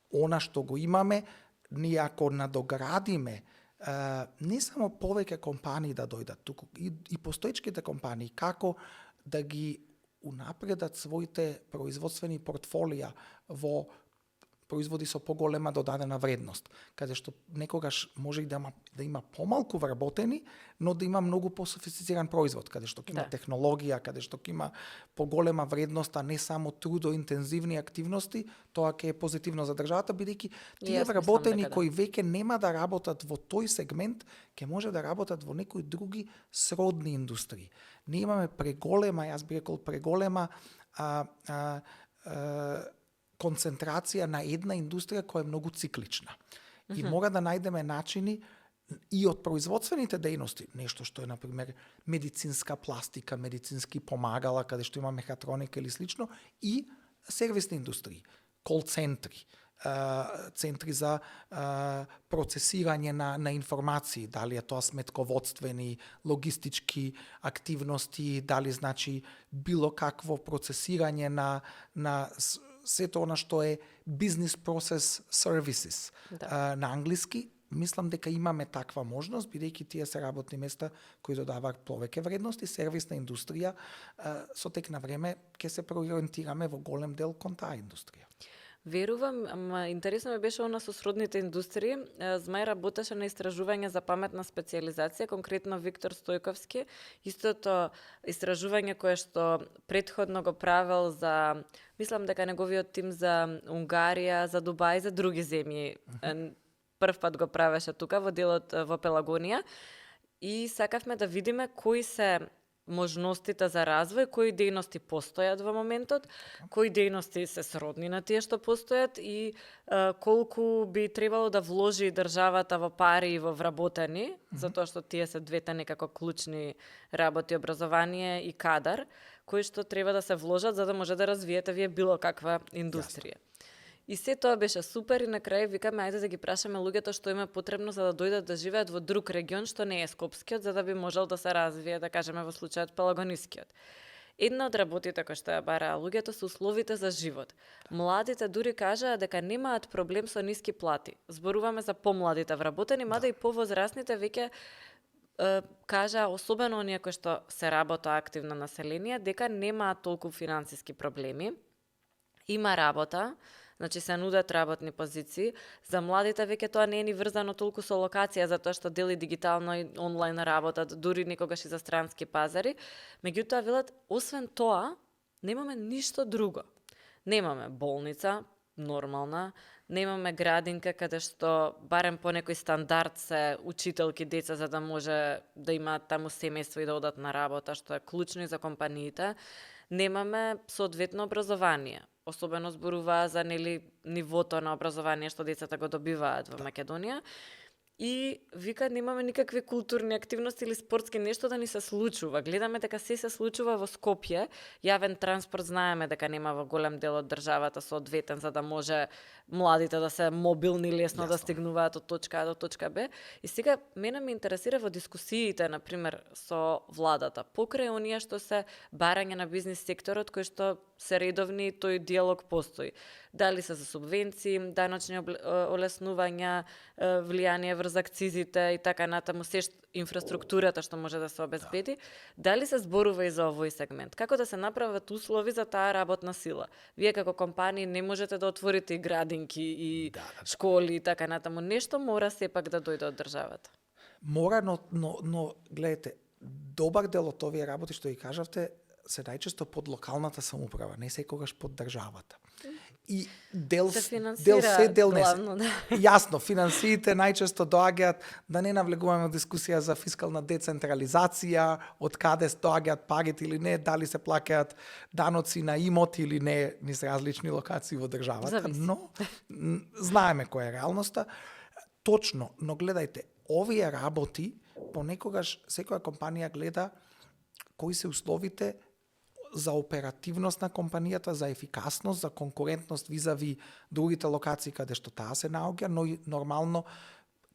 она што го имаме, ние ако надоградиме не само повеќе компании да дојдат туку, и постоечките компании, како да ги унапредат своите производствени портфолија во производи со поголема додадена вредност, каде што некогаш може и да има помалку вработени, но да има многу пософистициран производ, каде што има технологија, каде што има поголема вредност, а не само трудоинтензивни активности, тоа ќе е позитивно за државата, бидејќи тие вработени кои веќе нема да работат во тој сегмент, ќе може да работат во некои други сродни индустрии. Ние имаме преголема, јас би рекол преголема концентрација на една индустрија која е многу циклична. И мора да најдеме начини и од производствените дејности, нешто што е, например, медицинска пластика, медицински помагала, каде што има мехатроника или слично, и сервисни индустрии, кол-центри, центри за процесирање на информации, дали е тоа сметководствени, логистички активности, дали значи било какво процесирање на сето она што е business process services на англиски. Мислам дека имаме таква можност, бидејќи тие се работни места кои додаваат повеќе вредност и сервисна индустрија со тек на време ќе се преориентираме во голем дел кон таа индустрија. Верувам, ама интересно ми беше она со сродните индустрии. Змај работеше на истражување за паметна специализација, конкретно Виктор Стојковски. Истото истражување кое што претходно го правел за, мислам дека неговиот тим за Унгарија, за Дубај, за други земји. Прв пат го правеше тука во делот во Пелагонија. И сакавме да видиме кои се можностите за развој, кои дејности постојат во моментот, кои дејности се сродни на тие што постојат и колку би требало да вложи државата во пари и во вработени, затоа што тие се двете некако клучни работи, образование и кадар, кои што треба да се вложат за да може да развиете вие било каква индустрија. И се тоа беше супер и на крај викаме ајде да ги прашаме луѓето што им е потребно за да дојдат да живеат во друг регион што не е Скопскиот, за да би можел да се развие, да кажеме во случајот Пелагонискиот. Една од работите кои што ја бараа луѓето се условите за живот. Младите дури кажаа дека немаат проблем со ниски плати. Зборуваме за помладите вработени, мада и повозрасните веќе кажаа, особено оние кои што се работа активно население, дека немаат толку финансиски проблеми. Има работа, значи се нудат работни позиции. За младите веќе тоа не е ни врзано толку со локација, затоа што дели дигитално и онлайн работат, дури никогаш и за странски пазари. Меѓутоа велат, освен тоа, немаме ништо друго. Немаме болница, нормална, немаме градинка каде што барем по некој стандард се учителки деца за да може да имаат таму семејство и да одат на работа, што е клучно и за компаниите. Немаме соодветно образование. Особено зборуваа за нивото на образование што децата го добиваат во Македонија. И вика немаме никакви културни активности или спортски нешто да ни се случува. Гледаме дека се случува во Скопје. Јавен транспорт знаеме дека нема во голем дел од државата соодветен за да може младите да се мобилни лесно да стигнуваат од точка А до точка Б. И сега мене ме интересира во дискусиите, например, со владата, покрај оние што се барање на бизнис секторот кои што се редовни, тој диалог постои. Дали се за субвенции, даночни олеснувања, влијание врз акцизите и така натаму, се инфраструктурата што може да се обезбеди, дали се зборува и за овој сегмент? Како да се направат услови за таа работна сила? Вие како компании не можете да отворите и градинки и школи и така натаму. Нешто мора сепак да дојде од државата. Мора, но гледате, добар дел од овие работи што ги кажавте се најчесто под локалната самоуправа, не секогаш под државата. И дел се не. Јасно, финансиите најчесто доаѓаат, да не навлегуваме во дискусија за фискална децентрализација, од каде доаѓаат парите или не, дали се плаќаат даноци на имот или не низ различни локации во државата, но знаеме која е реалноста. Точно, но гледајте, овие работи понекогаш секоја компанија гледа кои се условите за оперативност на компанијата, за ефикасност, за конкурентност визави другите локации каде што таа се наоѓа, но и нормално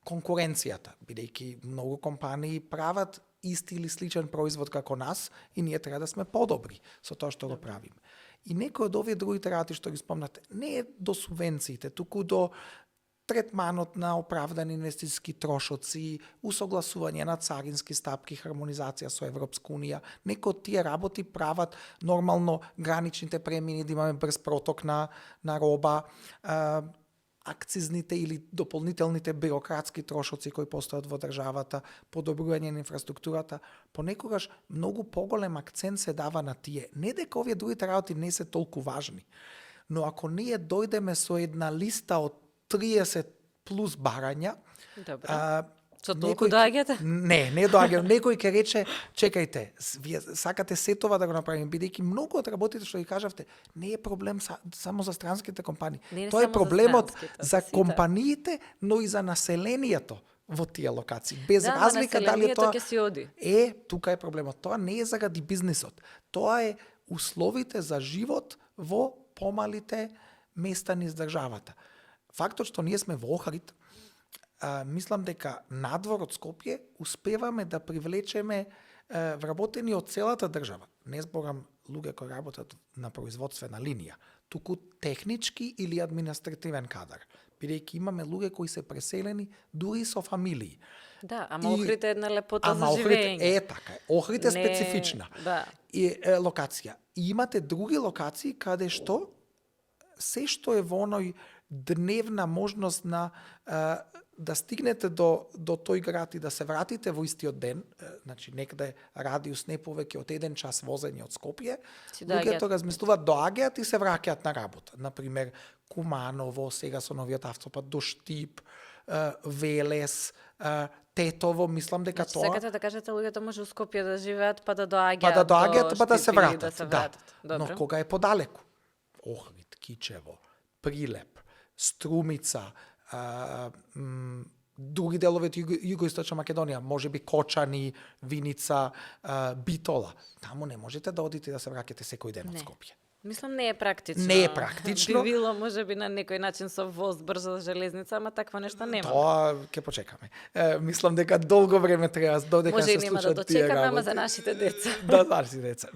конкуренцијата, бидејќи многу компании прават исти или сличен производ како нас и ние треба да сме подобри со тоа што го правиме. И некој од овие другите работи што ги спомнате, не е до субвенциите, туку до третманот на оправдани инвестициски трошоци, усогласување на царински стапки, хармонизација со Европска унија. Некои од тие работи прават нормално граничните премини, да имаме брз проток на роба, акцизните или дополнителните бирократски трошоци кои постојат во државата, подобрување на инфраструктурата, понекогаш многу поголем акцент се дава на тие. Не дека овие другите работи не се толку важни, но ако ние дојдеме со една листа од 30 плюс барања, Добро. Со толку доаѓате? Не доаѓам. Некој ќе рече, чекајте, вие сакате сетова да го направиме, бидејќи многу од работите што ги кажавте, не е проблем само за странските компании. Тоа е проблемот за компаниите, но и за населението во тие локации. Без разлика дали тоа ќе си оди. Тука е проблемот. Тоа не е заради бизнисот. Тоа е условите за живот во помалите места низ државата. Фактот што ние сме во Охрид, мислам дека надвор од Скопје успеваме да привлечеме вработени од целата држава. Не зборам луѓе кои работат на производствена линија, туку технички или административен кадар. Бидејќи имаме луѓе кои се преселени дури со фамилии. Да, ама Охрид е една лепота за живење. Така е. Охрид е специфична. Да. Локација. И имате други локации каде што се што е во оној дневна можност на да стигнете до тој град и да се вратите во истиот ден, значи некаде радиус не повеќе од 1 час возење од Скопје, луѓето размислуваат, доаѓаат и се враќаат на работа. Например, Куманово, сега со новиот автопат до Штип, Велес, Тетово, мислам дека тоа... Сакате да кажете луѓето може у Скопје да живеат, па да доаѓаат, па да се вратат. Да. Добро. Но кога е подалеку, Охрид, Кичево, Прилеп, Струмица, други делови од југоисточна Македонија, можеби Кочани, Виница, Битола. Таму не можете да одите да се враќате секој ден од Скопје. Мислам, не е практично. Не е практично. Би било, можеби, на некој начин со воз, брза железница, ама таква нешто нема. Тоа ќе почекаме. Мислам дека долго време треба додека се случат тие работи. Може и нема да дочекаме, ама за нашите деца. Да, за нашите деца.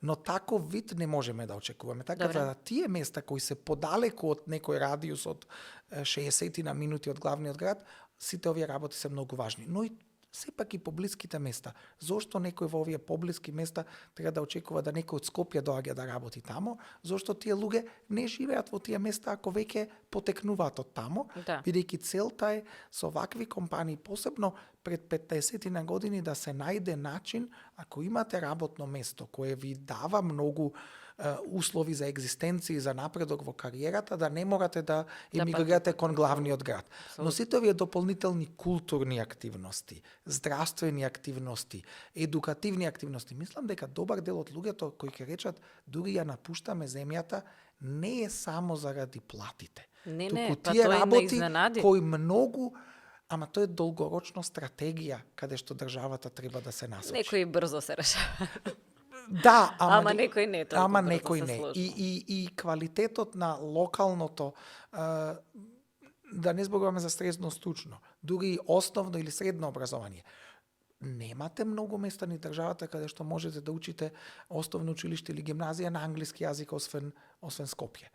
Но таков вид не можеме да очекуваме. Така да тие места кои се подалеку од некој радиус од 60 на минути од главниот град, сите овие работи се многу важни. Но и сепак и поблиските места. Зошто некој во овие поблиски места треба да очекува да некој од Скопје доаѓа да работи тамо? Зошто тие луѓе не живеат во тие места ако веќе потекнуваат од тамо? Да. Бидејќи целта е со вакви компании, посебно пред 50 на години, да се најде начин, ако имате работно место кое ви дава многу услови за екзистенција и за напредок во кариерата, да не морате да емигрирате кон главниот град. Но сите овие дополнителни културни активности, здравствени активности, едукативни активности, мислам дека добар дел од луѓето кои ќе речат дури ја напуштаме земјата, не е само заради платите. Не, па тие работи кои многу, ама тоа е долгорочна стратегија каде што државата треба да се насочи. Некои брзо се решава. Да, ама некој не толку. Ама некој не. И квалитетот на локалното, да не зборуваме за средно стручно, дури основно или средно образование. Немате многу места ни државата каде што можете да учите основно училиште или гимназија на англиски јазик освен Скопје.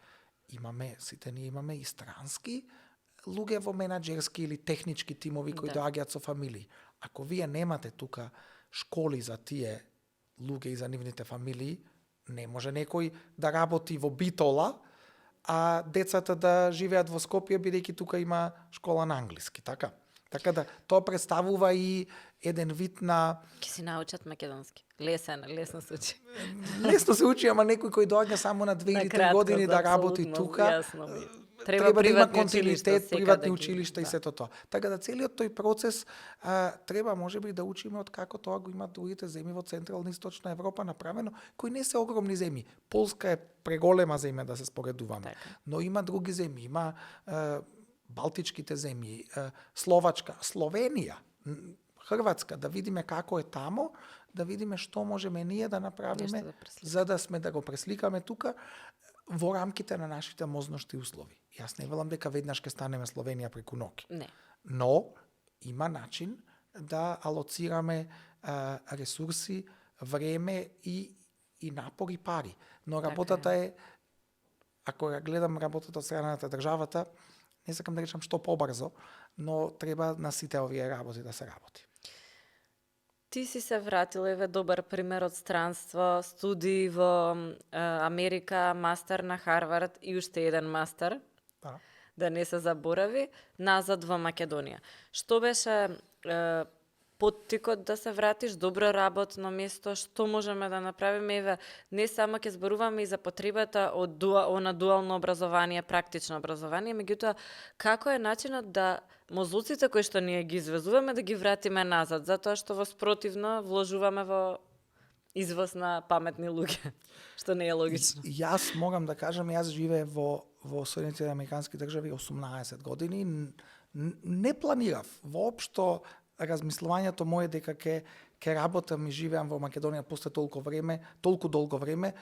Сите ние имаме и странски луѓе во менаџерски или технички тимови кои доаѓаат со фамилии. Ако вие немате тука школи за тие луѓе и за нивните фамилии, не може некој да работи во Битола, а децата да живеат во Скопје, бидејќи тука има школа на англиски, така? Така да, тоа представува и еден вид на... Ке си научат македонски. Лесно се учи. Лесно се учи, ама некој кој доаѓа само на 2 или 3 години да работи тука, треба да има континуитет, приватни училишта и сето тоа. Така да целиот тој процес треба можеби да учиме од како тоа го имаат другите земји во Централна и Источна Европа направено, кои не се огромни земји. Полска е преголема земја да се споредуваме, но има други земји, има Балтичките земји, Словачка, Словенија, Хрватска, да видиме како е тамо, да видиме што можеме ние да направиме, за да сме да го пресликаме тука во рамките на нашите можности и услови. Јас не велам дека веднаш ќе станеме Словенија преку ноќ. Не. Но има начин да алоцираме ресурси, време и напор и пари. Но работата е, ако ја гледам работата од страна на државата, не сакам да речам што побрзо, но треба на сите овие работи да се работи. Ти си се вратил, еве добар пример од странство, студии во Америка, мастер на Харвард и уште еден мастер, да не се заборави, назад во Македонија. Што беше поттикот да се вратиш, добро работно место, што можеме да направиме? Еве, не само ќе зборуваме и за потребата од дуално образование, практично образование, меѓутоа, како е начинот да мозоците кои што ние ги извезуваме да ги вратиме назад, затоа што во спротивно вложуваме во извоз на паметни луѓе, што не е логично. Јас морам да кажам, јас живеев во Соединетите Американски држави 18 години, не планирав воопшто размислувањето мое дека ќе работам и живеам во Македонија после толку долго време,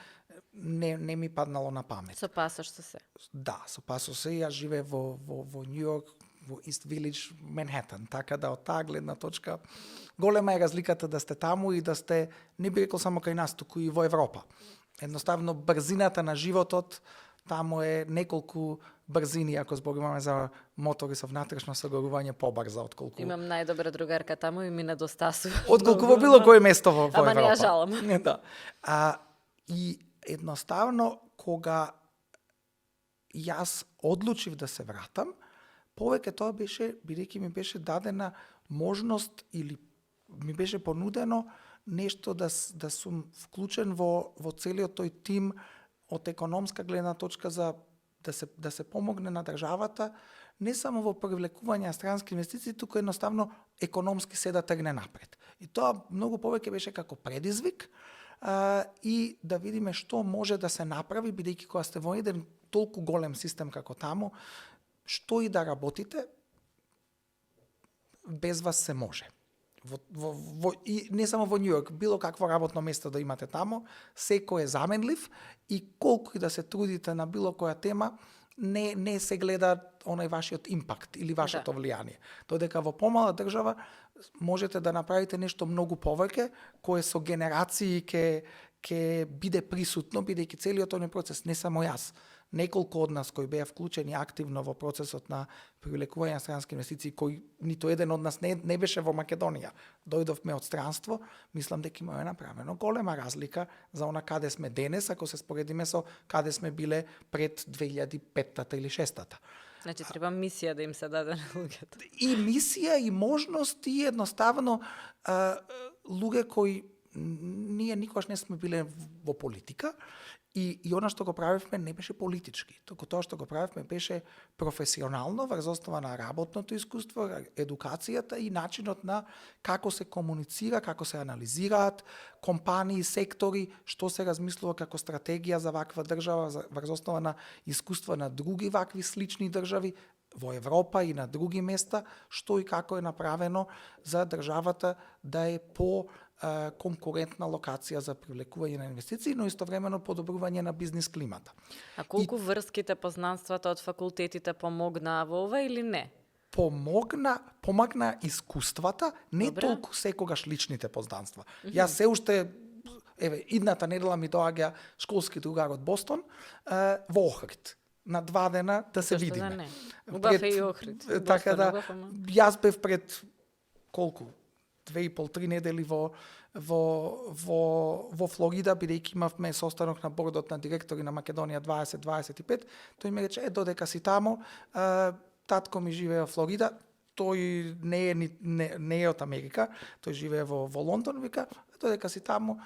не ми паднало на памет. Со пасош се. Да, со пасош се. Јас живеев во Нью Йорк, во Ист Вилидж, Манхетан, така да од таа гледна точка голема е разликата да сте таму и да сте, не би рекол само кај нас, туку и во Европа. Едноставно брзината на животот таму е неколку брзини, ако зборуваме за мотори со внатрешно сагорување, побрза отколку. Имам најдобра другарка таму и ми недостасува. Отколку во било кое место во Европа. Ама не ја жалам. Да. И едноставно кога јас одлучив да се вратам, повеќе тоа беше, бидејќи ми беше дадена можност или ми беше понудено нешто да сум вклучен во целиот тој тим од економска гледна точка за да се помогне на државата не само во привлекување странски инвестиции, туку едноставно економски се да тргне напред. И тоа многу повеќе беше како предизвик и да видиме што може да се направи, бидејќи кога сте во еден толку голем систем како таму, што и да работите, без вас се може. И не само во Нью Йорк, било какво работно место да имате таму, секој е заменлив и колку и да се трудите на било која тема, не се гледа оној вашиот импакт или вашето влијание. Додека во помала држава можете да направите нешто многу повеќе, кое со генерации ќе биде присутно, бидејќи целиот тој процес, не само јас, неколку од нас кои беа вклучени активно во процесот на привлекување на странски инвестиции, кој ниту еден од нас не беше во Македонија, дојдовме од странство, мислам дека има направено голема разлика за она каде сме денес, ако се споредиме со каде сме биле пред 2005-та или 2006-та. Значи треба мисија да им се даде на луѓето. И мисија, и можности, и едноставно луѓе кои ние никогаш не сме биле во политика, и она што го правевме не беше политички, туку тоа што го правевме беше професионално, врз основа на работното искуство, едукацијата и начинот на како се комуницира, како се анализираат компании, сектори, што се размислува како стратегија за ваква држава, врз основа на искуства на други вакви слични држави во Европа и на други места, што и како е направено за државата да е по конкурентна локација за привлекување на инвестиции, но истовремено подобрување на бизнис климата. А колку врските, познанствата од факултетите помогнаа во ова или не? Помогна искуствата, не толку секогаш личните познанства. Јас се уште, идната недела ми доаѓа школски другар од Бостон во Охрид на 2 дена да се видиме. Убав е и Охрид. Така да, јас бев пред колку? 2,5-3 недели во Флорида, бидејќи имавме состанок на бордот на директори на Македонија 2025, тој ми рече, додека си таму, татко ми живее во Флорида, тој не е од Америка, тој живее во Лондон, вика, додека си таму,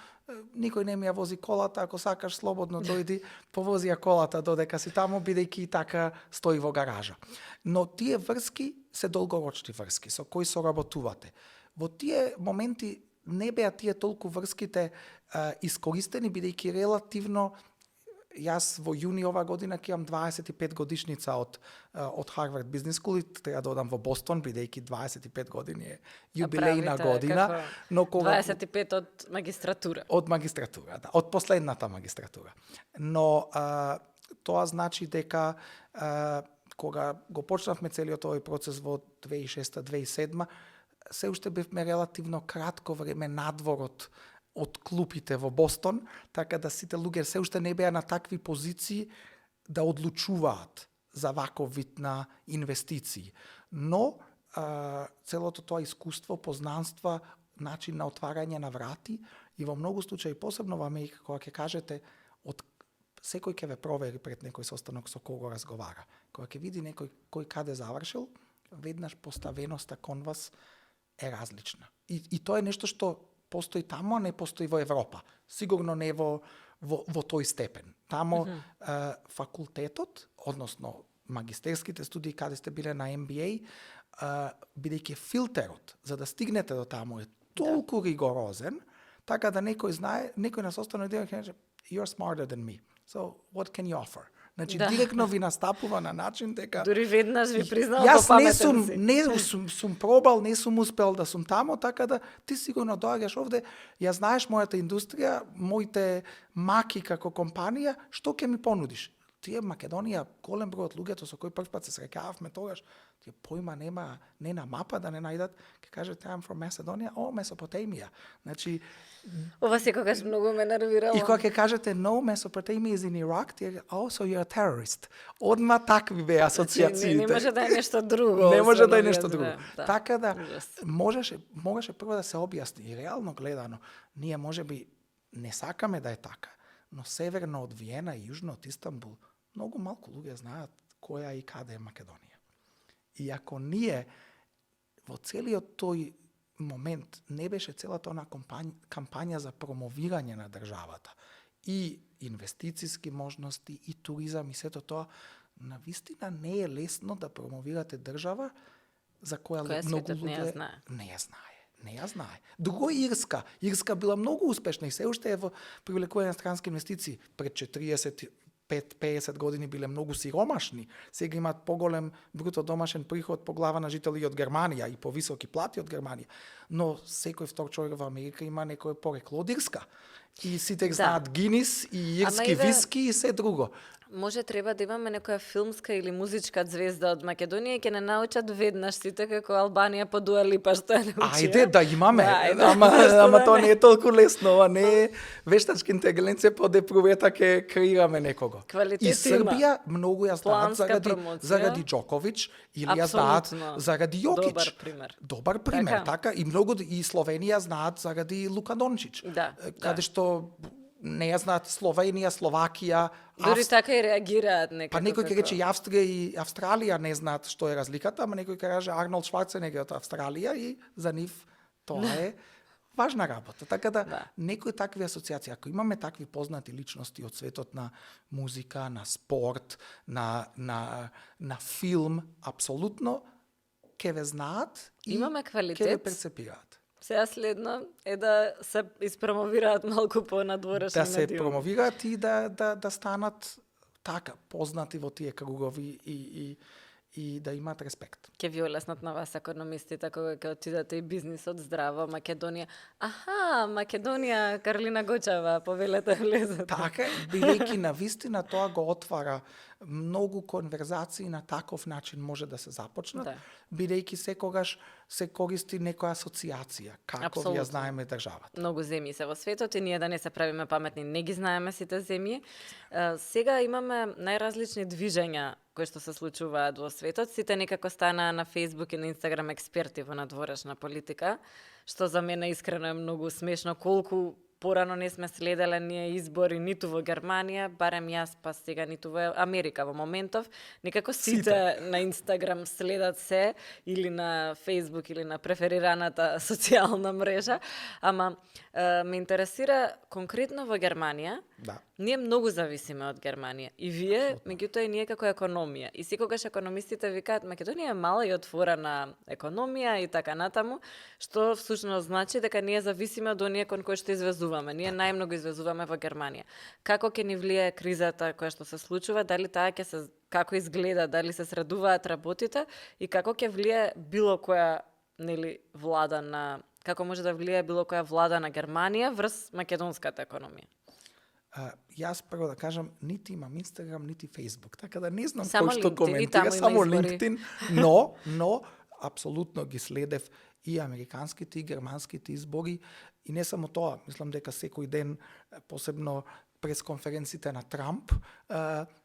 никој не ми ја вози колата, ако сакаш слободно дојди, повози ја колата додека си таму, бидејќи така стои во гаража. Но тие врски се долгорочни врски, со кои соработувате. Во тие моменти не беа тие толку врските искористени, бидејќи релативно јас во јуни ова година ќе имам 25 годишница од Harvard Business School и треба да одам во Бостон, бидејќи 25 години е јубилејна година. Но кога 25 од магистратура. Од магистратура, да, од последната магистратура. Но тоа значи дека кога го почнавме целиот овој процес во 2006-2007, се уште бевме релативно кратко време надвор од клупите во Бостон, така да сите луѓе се уште не беа на такви позиции да одлучуваат за ваков вид на инвестиции. Но целото тоа искуство, познанства, начин на отварање на врати и во многу случаи, посебно во Америка, кога ќе кажете секој ќе ве провери пред некој состанок со кого разговара. Кога ќе види некој кој каде завршил, веднаш поставеноста кон вас е различна. И тоа е нешто што постои таму, а не постои во Европа. Сигурно не во тој степен. Тамо факултетот, односно магистерските студии каде сте биле на MBA, бидејќи филтерот за да стигнете до таму е толку ригорозен, така да некој знае, некој на состанок ќе каже you're smarter than me. So what can you offer? Значи директно ви настапува на начин дека дури веднаш ви признал јас попаметен си. не сум пробал, не сум успел да сум тамо, така да ти сигурно доаѓаш овде, ја знаеш мојата индустрија, моите маки како компанија, што ќе ми понудиш? Тие Македонија, голем број од луѓето со кои првпат се среќававме тогаш, тие појма нема, не на мапа да не најдат, ќе кажат I'm from Macedonia, Месопотемија. Значи Ова секогаш многу ме нервирало. и кога ќе кажете no, Mesopotamia is in Iraq, тие so you're a terrorist. Одма такви беа асоциациите. Не може да е нешто друго. Не може да е освен нешто овие друго. две. Така да Ужас. можеше прво да се објасни и реално гледано, ние можеби не сакаме да е така, но северно од Виена и јужно од Истанбул многу малку луѓе знаат која и каде е Македонија. И ако ние во целиот тој момент не беше целата она кампања за промовирање на државата и инвестициски можности и туризам и сето тоа, навистина не е лесно да промовирате држава за која многу светот не ја луѓе знае. Не ја знае. Друго е Ирска. Ирска била многу успешна и се уште е во привлекување на странски инвестиции. Пред 45-50 години биле многу сиромашни. Сега имаат поголем бруто домашен приход по глава на жители од Германија и повисоки плати од Германија. Но секој втор човек во Америка има некој порекло од Ирска. И сите знаат Гинис и ирски виски и се друго. Може треба да имаме некоја филмска или музичка звезда од Македонија и ќе не научат веднаш сите како Албанија по Дуа Липа што е научила. Ајде да имаме, Да, ама тоа не е толку лесно, ова не е вештачка интелигенција по депрувета ќе креираме некого. Квалитет И Србија многу ја знаат заради Џоковиќ или ја знаат заради Јокич. Добар пример, така и многу и Словенија знаат заради Лука Дончич. Каде што не ја знаат Словенија, Словакија, дури така и реагираат некако. Па некој ќе рече и Австрија и Австралија не знаат што е разликата, ама некој ќе каже Арнолд Шварценегер од Австралија и за нив тоа е важна работа. Така да некои такви асоциации, ако имаме такви познати личности од светот на музика, на спорт, на филм, апсолутно ќе ве знаат и ќе ве перцепираат. Сега следно е да се испромовираат малку понадворешни да се промовираат и да станат така познати во тие кругови и да имаат респект. Ќе ви олеснат на вас економистите кога ќе отидете и бизнисот здраво Македонија. Аха, Македонија, Карлина Гочева, повелете влезете. Така, бидејќи навистина тоа го отвара многу конверзации на таков начин може да се започнат, бидејќи секогаш се користи некоја асоциација, како ја знаеме државата. Многу земји се во светот и ние да не се правиме паметни, не ги знаеме сите земји. Сега имаме најразлични движења кои што се случуваат во светот. Сите некако станаа на Facebook и на Instagram експерти во надворешна политика, што за мене искрено е многу смешно колку порано не сме следеле ние избори ниту во Германија, барем јас, па сега ниту во Америка во моментов. Некако сите на Инстаграм следат се, или на Фейсбук, или на преферираната социјална мрежа. Ама ме интересира конкретно во Германија. Ние многу зависиме од Германија. И вие, меѓутоа и ние како економија. И секогаш економистите викаат Македонија е мала и отворена економија и така натаму, што всушност значи дека ние зависиме од оние кон кои што извезуваме. Ние најмногу извезуваме во Германија. Како ќе ни влие кризата која што се случува, дали таа ќе се како изгледа, дали се средуваат работите и како ќе влие било која влада на како може да влие било која влада на Германија врз македонската економија. Јас прво да кажам, нити имам Инстаграм, нити Фейсбук, така да не знам само кој што коментира, само LinkedIn, но апсолутно ги следев и американските и германските избори и не само тоа, мислам дека секој ден, посебно пресконференциите на Трамп,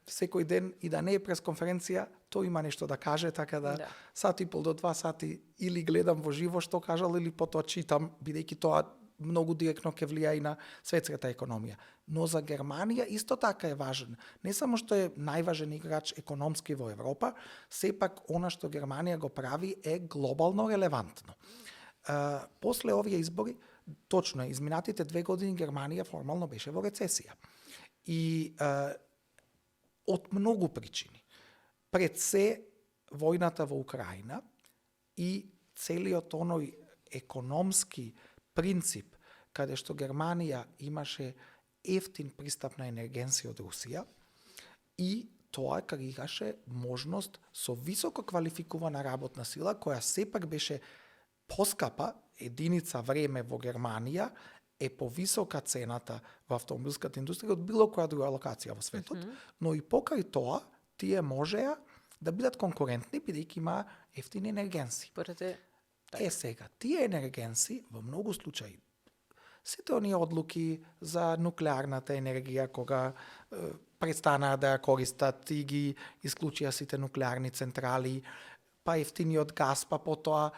секој ден и да не е пресконференција, тој има нешто да каже, така да сат и пол до 2 сати или гледам во живо што кажал или потоа читам, бидејќи тоа многу директно ќе влија и на светската економија. Но за Германија исто така е важен. Не само што е најважен играч економски во Европа, сепак она што Германија го прави е глобално релевантно. После овие избори, точно е, изминатите 2 години Германија формално беше во рецесија. И од многу причини. Пред се војната во Украина и целиот оној економски принцип каде што Германија имаше ефтин пристап на енергенција од Русија и тоа креираше можност со високо квалификувана работна сила која сепак беше поскапа единица време во Германија е повисока цената во автомобилската индустрија од било која друга локација во светот, но и покрај тоа тие можеа да бидат конкурентни бидејќи има ефтини енергенци. Сега, тие енергенци во многу случаи сите оние одлуки за нуклеарната енергија кога престанаа да ја користат и ги исклучија сите нуклеарни централи, па ефтиниот газ, па потоа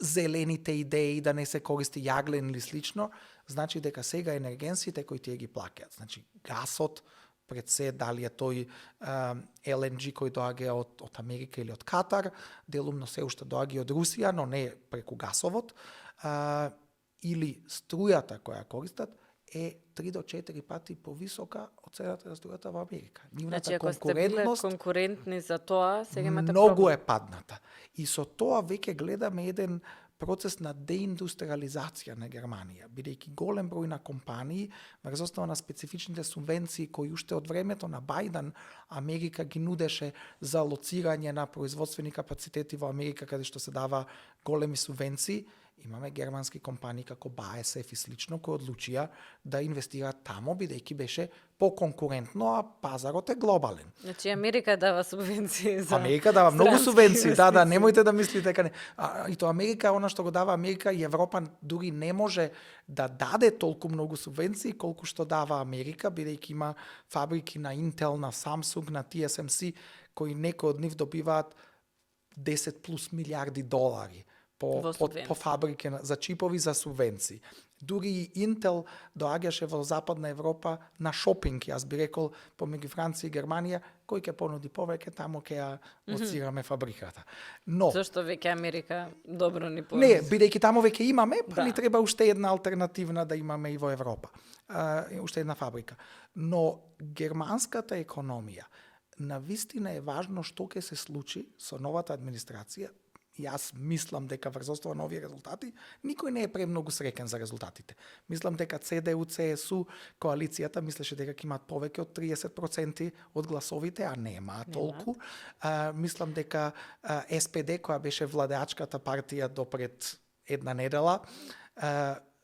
зелените идеи да не се користи јаглен или слично, значи дека сега енергенците кои тие ги плаќаат. Значи гасот, пред се дали е тој LNG кој доаѓа од Америка или од Катар, делумно се уште доаѓа од Русија, но не преку гасовод, или струјата која користат, е 3 до 4 пати повисока од цената на струјата во Америка. Значи, ако сте биле конкурентни за тоа, сега имате многу е падната. И со тоа веќе гледаме еден процес на деиндустриализација на Германија, бидејќи голем број на компании, врз основа на специфичните субвенции кои уште од времето на Бајден Америка ги нудеше за лоцирање на производствени капацитети во Америка, каде што се дава големи субвенции, имаме германски компании како BASF и слично кои одлучија да инвестираат тамо бидејќи беше поконкурентно, а пазарот е глобален. Значи Америка дава субвенции за Америка дава многу субвенции, да, немојте да мислите дека не. И тоа Америка, она што го дава Америка и Европа дури не може да даде толку многу субвенции колку што дава Америка, бидејќи има фабрики на Intel, на Samsung, на TSMC кои некои од нив добиваат 10 плюс милиарди долари по фабрики за чипови за субвенции. Дури и Intel доаѓаше во Западна Европа на шопинг, јас би рекол, помеѓу Франција и Германија, кој ќе понуди повеќе, тамо ќе ја лоцираме фабриката. Но зошто веќе Америка добро ни понуди? Не, бидејќи тамо веќе имаме, па ни треба уште една алтернативна да имаме и во Европа. Уште една фабрика. Но германската економија навистина е важно што ќе се случи со новата администрација. Јас мислам дека врз основа на овие резултати никој не е премногу среќен за резултатите. Мислам дека ЦДУ, ЦСУ, коалицијата мислеше дека ќе имаат повеќе од 30% од гласовите, а нема толку. Мислам дека СПД, која беше владеачката партија до пред една недела,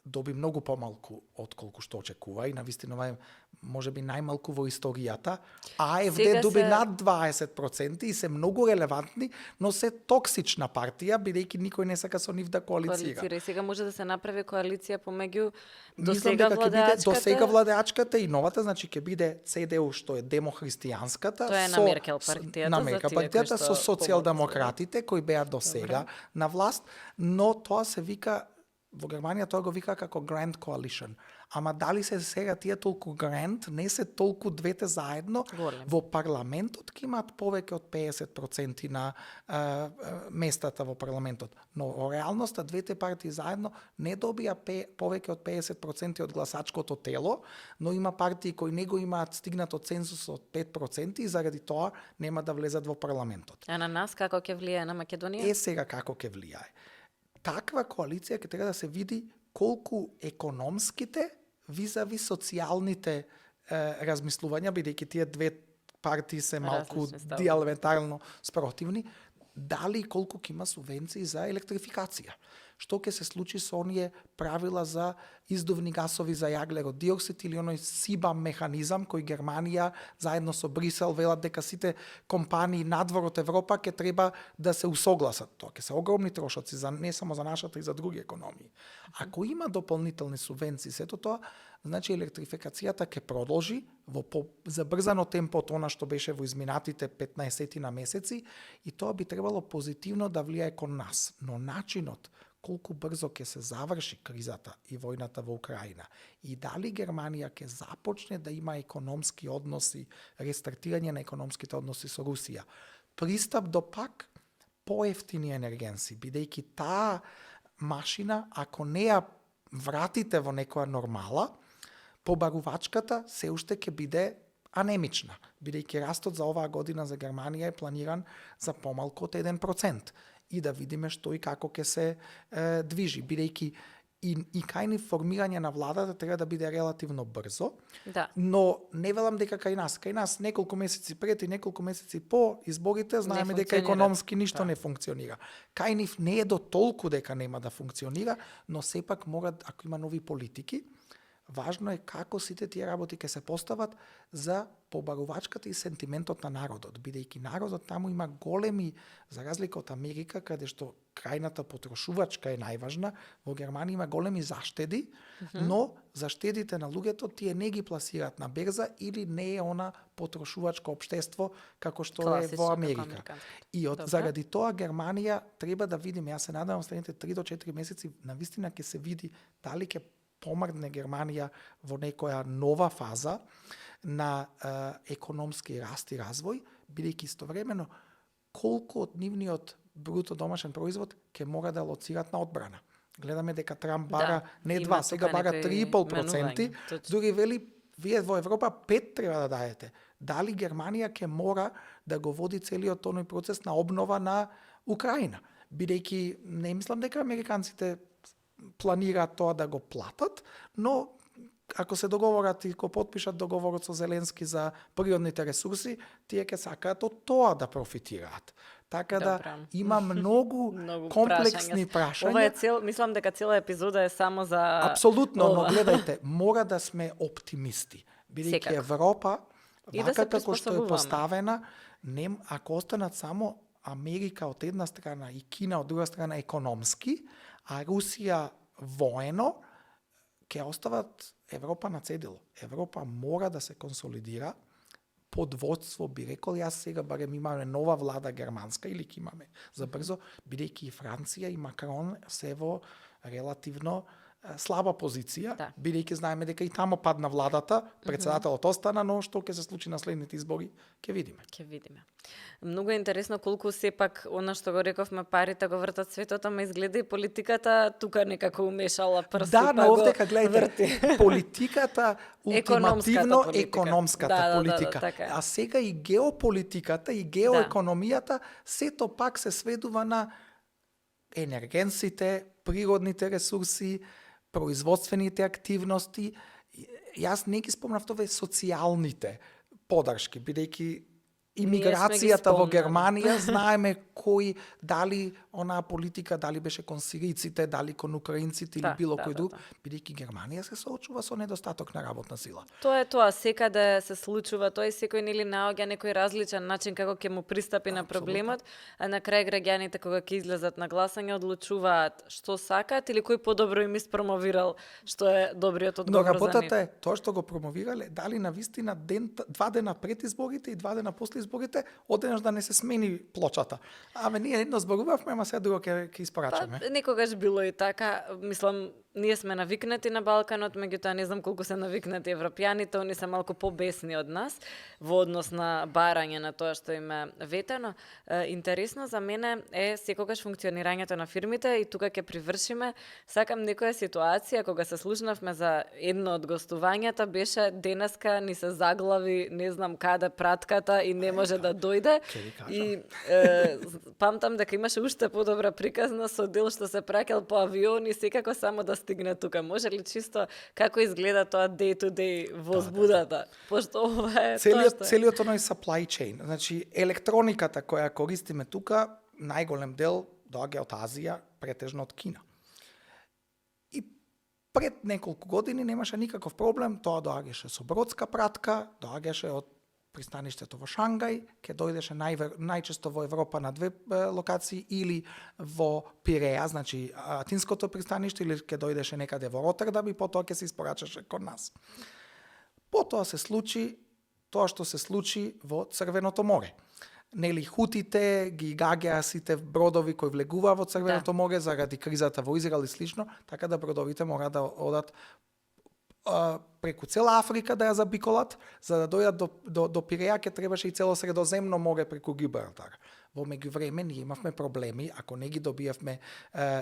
доби многу помалку од колку што очекува и навистина ова е можеби најмалку во историјата. АФД доби над 20% и се многу релевантни, но се токсична партија, бидејќи никој не сака со нив да коалицира. И сега може да се направи коалиција помеѓу до сега владеачката и новата, значи ќе биде ЦДУ што е демохристијанската, тоа е на Меркел партијата, со социјалдемократите кои беа до сега на власт, но тоа се вика во Германија тоа го вика како Grand Coalition. Ама дали се сега тие толку grand, не се толку двете заедно. Во парламентот ќе имаат повеќе од 50% на местата во парламентот. Но во реалноста двете партии заедно не добија повеќе од 50% од гласачкото тело, но има партии кои не го имаат стигнато цензус од 5% и заради тоа нема да влезат во парламентот. А на нас како ќе влијае на Македонија? Сега како ќе влијае. Таква коалиција ќе треба да се види колку економските визави социјалните размислувања, бидејќи тие две партии се малку диаметрално спротивни, дали колку ќе има субвенции за електрификација. што ќе се случи со оние правила за издувни гасови за јаглерод диоксид или оној СИБАМ механизам кој Германија заедно со Брисел велат дека сите компании надвор од Европа ќе треба да се усогласат. Тоа ќе се огромни трошоци за не само за нашата и за други економии. Ако има дополнителни субвенции, сето тоа, значи електрификацијата ќе продолжи во забрзано темпо од она што беше во изминатите 15 на месеци и тоа би требало позитивно да влијае кон нас. Но начинот колку брзо ќе се заврши кризата и војната во Украина и дали Германија ќе започне да има економски односи, рестартирање на економските односи со Русија, пристап до пак поевтини енергенси, бидејќи таа машина, ако не ја вратите во некоја нормала, побарувачката се уште ќе биде анемична, бидејќи растот за оваа година за Германија е планиран за помалку од 1%. И да видиме што и како ќе се движи, бидејќи и кај ни формирање на владата треба да биде релативно брзо, Да. но не велам дека кај нас неколку месеци пред и неколку месеци по изборите знаеме дека функционира. економски ништо Да. не функционира. Кај нив не е до толку дека нема да функционира, но сепак мора, ако има нови политики, важно е како сите тие работи ќе се постават за побарувачката и сентиментот на народот, бидејќи народот таму има големи, за разлика од Америка, каде што крајната потрошувачка е најважна, во Германија има големи заштеди, но заштедите на луѓето тие не ги пласираат на берза или не е она потрошувачко општество како што е Класично, во како Америка. американското. И Добро. заради тоа Германија треба да видиме, јас се надевам следните 3 до 4 месеци навистина ќе се види дали ќе помрдне Германија во некоја нова фаза на економски раст и развој, бидејќи истовремено колку од нивниот бруто домашен производ ќе мора да лоцират на одбрана. Гледаме дека Трамп бара не има 2, сега тука бара некои 3,5%, менувања, точно. дури вели вие во Европа 5 треба да даете. Дали Германија ќе мора да го води целиот тој процес на обнова на Украина? Бидејќи не мислам дека американците планираат тоа да го платат, но ако се договорат и го потпишат договорот со Зеленски за природните ресурси, тие ќе сакаат од тоа да профитираат. Така да Добра. има многу комплексни прашања. Ова е мислам дека цела епизода е само за Апсолутно, но ова. гледајте, мора да сме оптимисти. Бидејќи Секако. Европа, И да се вака како што е приспособуваме. поставена, ако останат само Америка од една страна и Кина од друга страна економски, а Русија воено, ќе остават Европа на цедило. Европа мора да се консолидира под водство, би рекол, јас сега барем имаме нова влада германска или ќе имаме за брзо, бидејќи и Франција и Макрон се во релативно слаба позиција, Да. бидејќи знаеме дека и тамо падна владата, председателот остана, но што ќе се случи на следните избори, ќе видиме. Ќе видиме. Многу е интересно колку сепак, она што го рековме, парите го вртат светот, ама изгледа и политиката тука некако умешала прси, Да, но па овде го кога гледате врти. политиката, ултимативно политика. економската Да, политика. така е. А сега и геополитиката и геоекономијата сето пак се сведува на енергенсите, природните ресурси, производствените активности. Јас не ги спомнав тоа социјалните подршки, бидејќи имиграцијата во спомнали. Германија, знаеме кој, дали онаа политика, дали беше кон сириците, дали кон украинците или Да, било да, кој да, друг, да. бидејќи Германија се соочува со недостаток на работна сила. Тоа е тоа, секаде се случува, тоа и секој нели наоѓа некој различен начин како ќе му пристапи на проблемот, а на крај граѓаните кога ќе излезат на гласање одлучуваат што сакаат или кој подобро им испромовирал што е добриот Но одговор за работата нив. е тоа што го промовирале, дали на вистина два дена пред изборите и 2 дена после изборите, одеднаш да не се смени плочата. Аме ние едно зборувавме, ама сега друго ќе испорачаме. Па, некогаш било и така, мислам, ние сме навикнати на Балканот, меѓутоа не знам колку се навикнати европјаните, они се малку побесни од нас во однос на барање на тоа што им е ветено. Интересно за мене е секогаш функционирањето на фирмите и тука ќе привршиме. Сакам некоја ситуација кога се слушнавме за едно од гостувањата беше денеска ни се заглави, не знам каде пратката и не може да дојде. Ќе ви кажам. И памтам дека имаше уште подобра приказна со дел што се праќал по авион и секако само да стигне тука. Може ли чисто како изгледа тоа day to day возбудата? Пошто ова е тоа што е. Целиот оној supply chain, значи електрониката која користиме тука, најголем дел доаѓа од Азија, претежно од Кина. Пред неколку години немаше никаков проблем, тоа доаѓаше со бродска пратка, доаѓаше од пристаништето во Шангај, ќе дојдеше најчесто во Европа на 2 локации или во Пиреја, значи Атинското пристаниште, или ќе дојдеше некаде во Ротердам и потоа ќе се испорачаше кон нас. Потоа се случи тоа што се случи во Црвеното море. Нели хутите ги гаѓаа сите бродови кои влегуваа во Црвеното море заради кризата во Израел и слично, така да бродовите мора да одат преку цела Африка да ја забиколат, за да дојдат до Пиреја ќе требаше и цело Средоземно море преку Гибралтар. Во меѓувреме ние имавме проблеми, ако не ги добиевме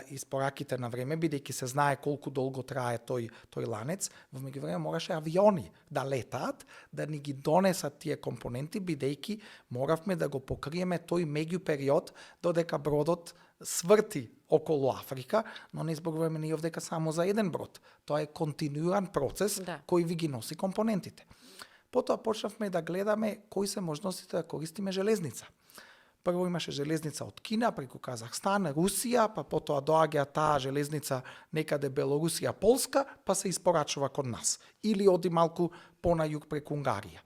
испораките на време, бидејќи се знае колку долго трае тој ланец, во меѓувреме мораше авиони да летаат, да ни ги донесат тие компоненти, бидејќи моравме да го покриеме тој меѓупериод додека бродот сврти околу Африка, но не зборуваме ние овдека само за еден брод. Тоа е континуиран процес кој ви ги носи компонентите. Потоа почнавме да гледаме кои се можностите да користиме железница. Прво имаше железница од Кина преку Казахстан, Русија, па потоа доаѓа таа железница некаде Белорусија, Полска, па се испорачува кон нас. Или оди малку на југ преку Унгарија.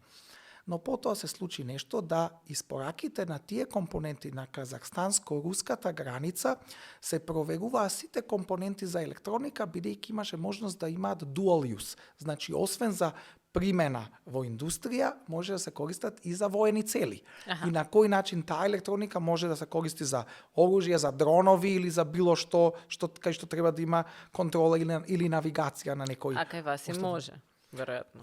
Но потоа се случи нешто да испораките на тие компоненти на казахстанско-руската граница се проверуваа сите компоненти за електроника, бидејќи имаше можност да имаат dual use. Значи, освен за примена во индустрија, може да се користат и за воени цели. И на кој начин таа електроника може да се користи за оружје, за дронови или за било што кај што треба да има контрола или навигација на некој. А кај вас и може? Веројатно.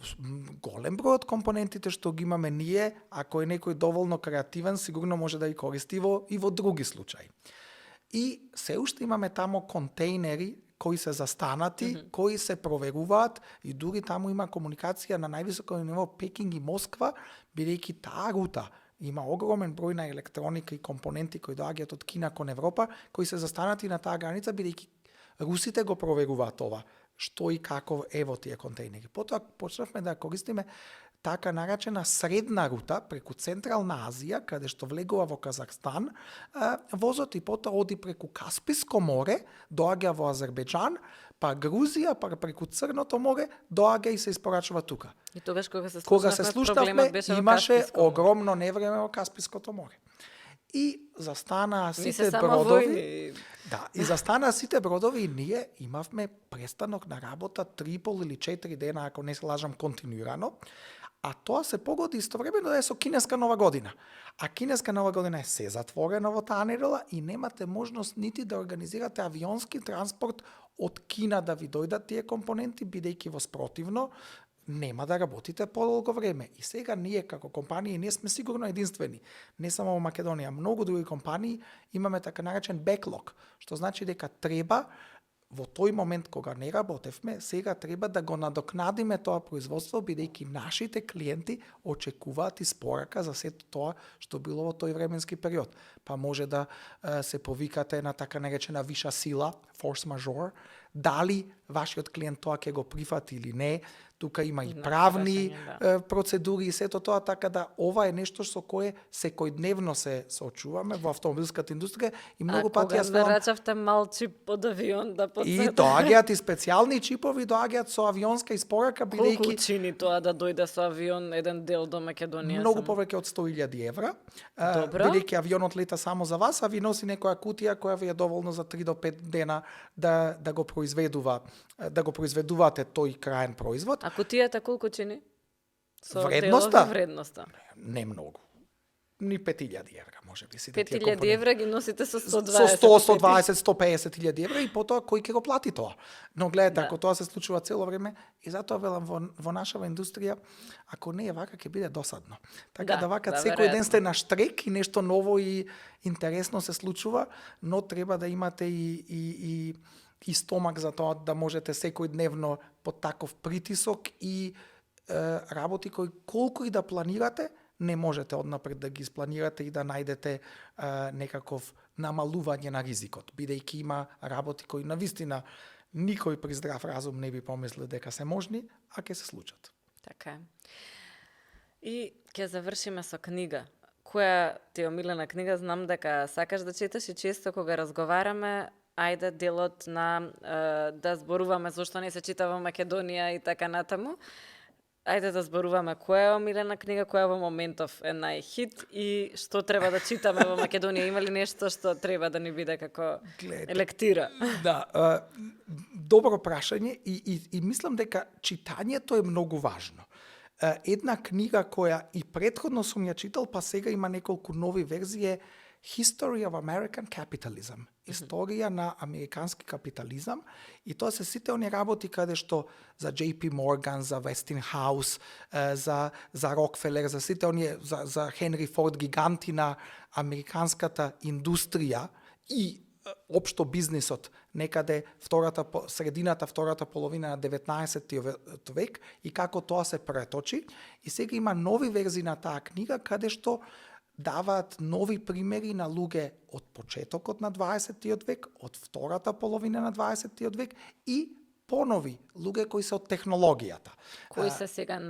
Голем број од компонентите што ги имаме ние, ако е некој доволно креативен, сигурно може да ги користи и во други случаи. И се уште имаме тамо контейнери кои се застанати, кои се проверуваат и дури таму има комуникација на највисоко ниво Пекинг и Москва, бидејќи таа рута има огромен број на електроника и компоненти кои доаѓаат од Кина кон Европа, кои се застанати на таа граница, бидејќи русите го проверуваат ова, што и како е во тие контейнери. Потоа почнавме да користиме така наречена средна рута преку Централна Азија, каде што влегува во Казахстан, возот и потоа оди преку Касписко море, доаѓа во Азербејџан, па Грузија, па преку Црното море, доаѓа и се испорачува тука. И тогаш кога се слушнавме, имаше огромно невреме во Каспиското море. И застанаа сите бродови. Да, и застанаа сите бродови и ние имавме престанок на работа 3,5 или 4 дена, ако не се лажам, континуирано. А тоа се погоди истовремено да е со кинеска нова година. А кинеска нова година е се затворена во таа недела и немате можност нити да организирате авионски транспорт од Кина да ви дојдат тие компоненти, бидејќи во спротивно нема да работите подолго време. И сега ние како компанија не сме сигурно единствени. Не само во Македонија, многу други компании имаме така наречен беклог, што значи дека треба во тој момент кога не работевме, сега треба да го надокнадиме тоа производство, бидејќи нашите клиенти очекуваат испорака за сето тоа што било во тој временски период. Па може да се повикате на така наречена виша сила, force majeure, дали вашиот клиент тоа ќе го прифати или не. Тука има и правни процедури и сето тоа, така да ова е нешто со кое секојдневно се соочуваме во автомобилската индустрија и многу пати јас нарачавте мал чип од авион да И доаѓаат и специјални чипови, доаѓаат со авионска испорака, бидејќи колку чини тоа да дојде со авион еден дел до Македонија? Многу повеќе од 100.000 евра. Бидејќи авионот лета само за вас, а ви носи некоја кутија која ви е доволно за 3 до 5 дена да го произведувате тој краен производ. А кутијата колку чини? Со вредноста? Вредноста. Не многу. Ни 5.000 евра, може би си. 5.000 евра ги носите со 120. Со 100, 120, 150.000 евра и потоа кој ќе го плати тоа. Но гледате, ако тоа се случува цело време, и затоа велам во нашава индустрија, ако не е вака, ќе биде досадно. Така да вака секој ден сте на штрек и нешто ново и интересно се случува, но треба да имате и стомак за тоа да можете секојдневно под таков притисок и работи кои колку и да планирате, не можете однапред да ги испланирате и да најдете некаков намалување на ризикот, бидејќи има работи кои навистина никој при здрав разум не би помислил дека се можни, а ќе се случат. Така е. И ќе завршиме со книга. Која ти е омилена книга? Знам дека сакаш да читаш и често кога разговараме, ајде делот на да зборуваме зошто не се чита во Македонија и така натаму. Ајде да зборуваме која е омилена книга, која во моментов е најхит и што треба да читаме во Македонија. Има ли нешто што треба да ни биде како лектира? Да, добро прашање и мислам дека читањето е многу важно. Една книга која и претходно сум ја читал, па сега има неколку нови верзии, е History of American Capitalism, историја на американски капитализам, и тоа се сите они работи каде што за JP Morgan, за Westinghouse, за Rockefeller, за сите они, за Henry Ford, гиганти на американската индустрија и општо бизнисот некаде средината, втората половина на 19 век и како тоа се преточи. И сега има нови верзии на таа книга каде што даваат нови примери на луѓе од почетокот на 20 век, од втората половина на 20 век и понови луѓе кои се од технологијата. Кои се сега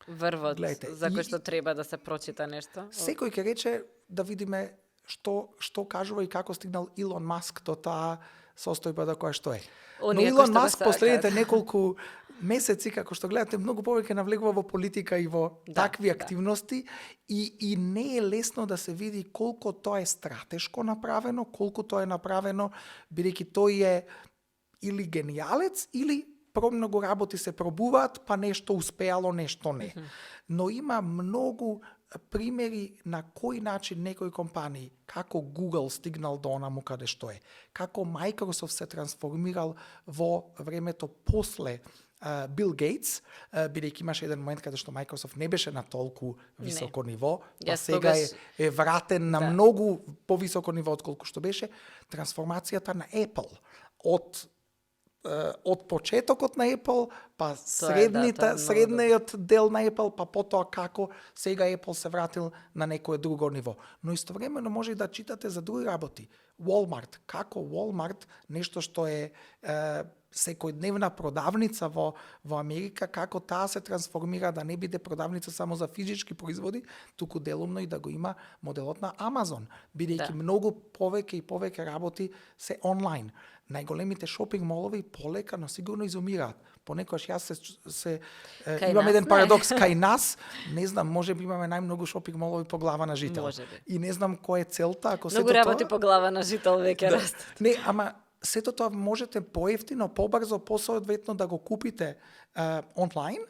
врвот за кој што треба да се прочита нешто? Секој ќе рече да видиме што кажува и како стигнал Илон Маск до таа состојба до која што е. Но Илон Маск последните неколку месеци, како што гледате, многу повеќе навлегува во политика и во такви активности и не е лесно да се види колку тоа е стратешко направено, колку тоа е направено бидејќи тој е или гениалец или промногу работи се пробуваат, па нешто успеало, нешто не. Но има многу примери на кој начин некои компании, како Google стигнал до онаму каде што е, како Microsoft се трансформирал во времето после Бил Гейтс, бидејќи имаше еден момент каде што Microsoft не беше на толку високо ниво, па сега е вратен на многу повисоко ниво отколку што беше. Трансформацијата на Apple од почетокот на Apple, па средниот дел на Apple, па потоа како сега Apple се вратил на некое друго ниво. Но истовремено може и да читате за други работи. Walmart, како Walmart, нешто што е секојдневна продавница во Америка, како таа се трансформира да не биде продавница само за физички производи, туку делумно и да го има моделот на Amazon, бидејќи многу повеќе и повеќе работи се онлайн. Најголемите шопинг молови полека, но сигурно изумираат. Понекогаш јас имам еден парадокс кај нас, не знам, можеби имаме најмногу шопинг молови по глава на жител. И не знам кој е целта, ако многу работи по глава на жител веќе растат. Не, ама сето тоа можете поевтино, побрзо, посоодветно да го купите онлайн,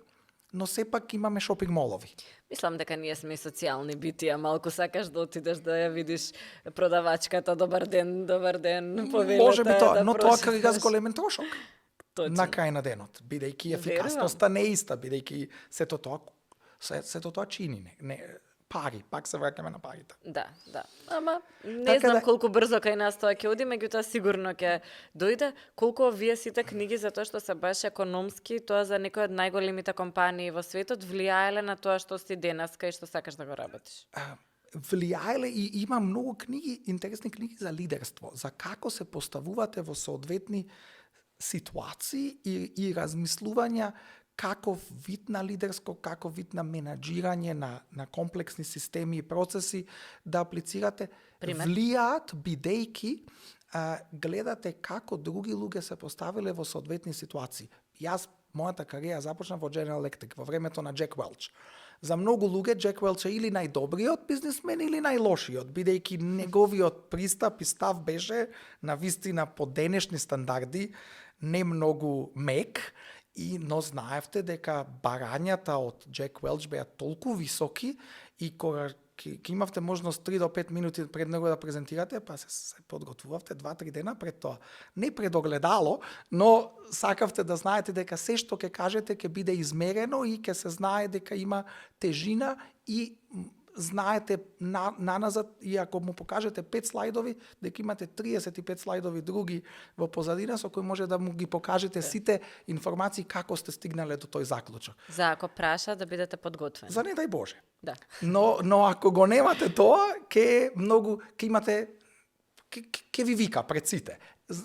но сепак имаме шопинг молови. Мислам дека ние сме социјални битија, малку сакаш да отидеш да ја видиш продавачката, добар ден, повелата. Може би тоа, но тоа крига зголемен трошок. На крај на денот, бидејќи ефикасноста не е иста, бидејќи сето тоа чини, не пари, пак се враќаме на парите. Да. Ама не знам колку брзо кај нас тоа ќе оди, меѓутоа сигурно ќе дојде. Колку вие сите книги за тоа што се баш економски, тоа за некои од најголемите компании во светот влијаеле на тоа што си денеска и што сакаш да го работиш? Влијаеле и има многу книги, интересни книги за лидерство, за како се поставувате во соодветни ситуации и размислувања каков вид на лидерско, каков вид на менаџирање на комплексни системи и процеси да аплицирате, влијаат бидејќи гледате како други луѓе се поставиле во соодветни ситуации. Јас, мојата кариера започна во General Electric, во времето на Джек Велч. За многу луѓе Джек Велч е или најдобриот бизнисмен или најлошиот, бидејќи неговиот пристап и став беше на вистина по денешни стандарди не многу мек, но знаевте дека барањата од Джек Велч беа толку високи и кога ќе имавте можност 3 до 5 минути пред него да презентирате, па се подготвувавте 2-3 дена пред тоа. Не пред огледало, но сакавте да знаете дека се што ќе кажете ќе биде измерено и ќе се знае дека има тежина и знаете наназад, и ако му покажете 5 слайдови, дека имате 35 слайдови други во позадина со кои може да му ги покажете сите информации како сте стигнале до тој заклучок. За ако праша да бидете подготвени. За не дај Боже. Да. Но ако го немате тоа, ќе имате ке ви вика пред сите.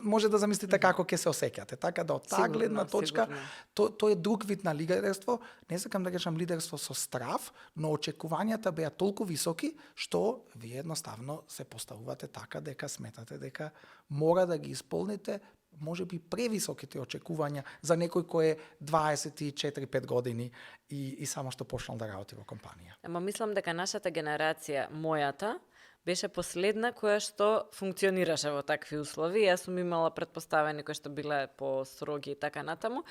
Може да замислите како ќе се осеќате. Така да од таа Сигурно, гледна точка, сигурно. тоа е друг вид на лидерство. Не сакам да кажам лидерство со страв, но очекувањата беа толку високи што вие едноставно се поставувате така дека сметате дека мора да ги исполните може би превисоките очекувања за некој кој е 24-5 години и само што почнал да работи во компанија. Ама мислам дека нашата генерација, мојата, беше последна која што функционираше во такви услови. Јас сум имала претпоставени кои што биле по-строги и така натаму,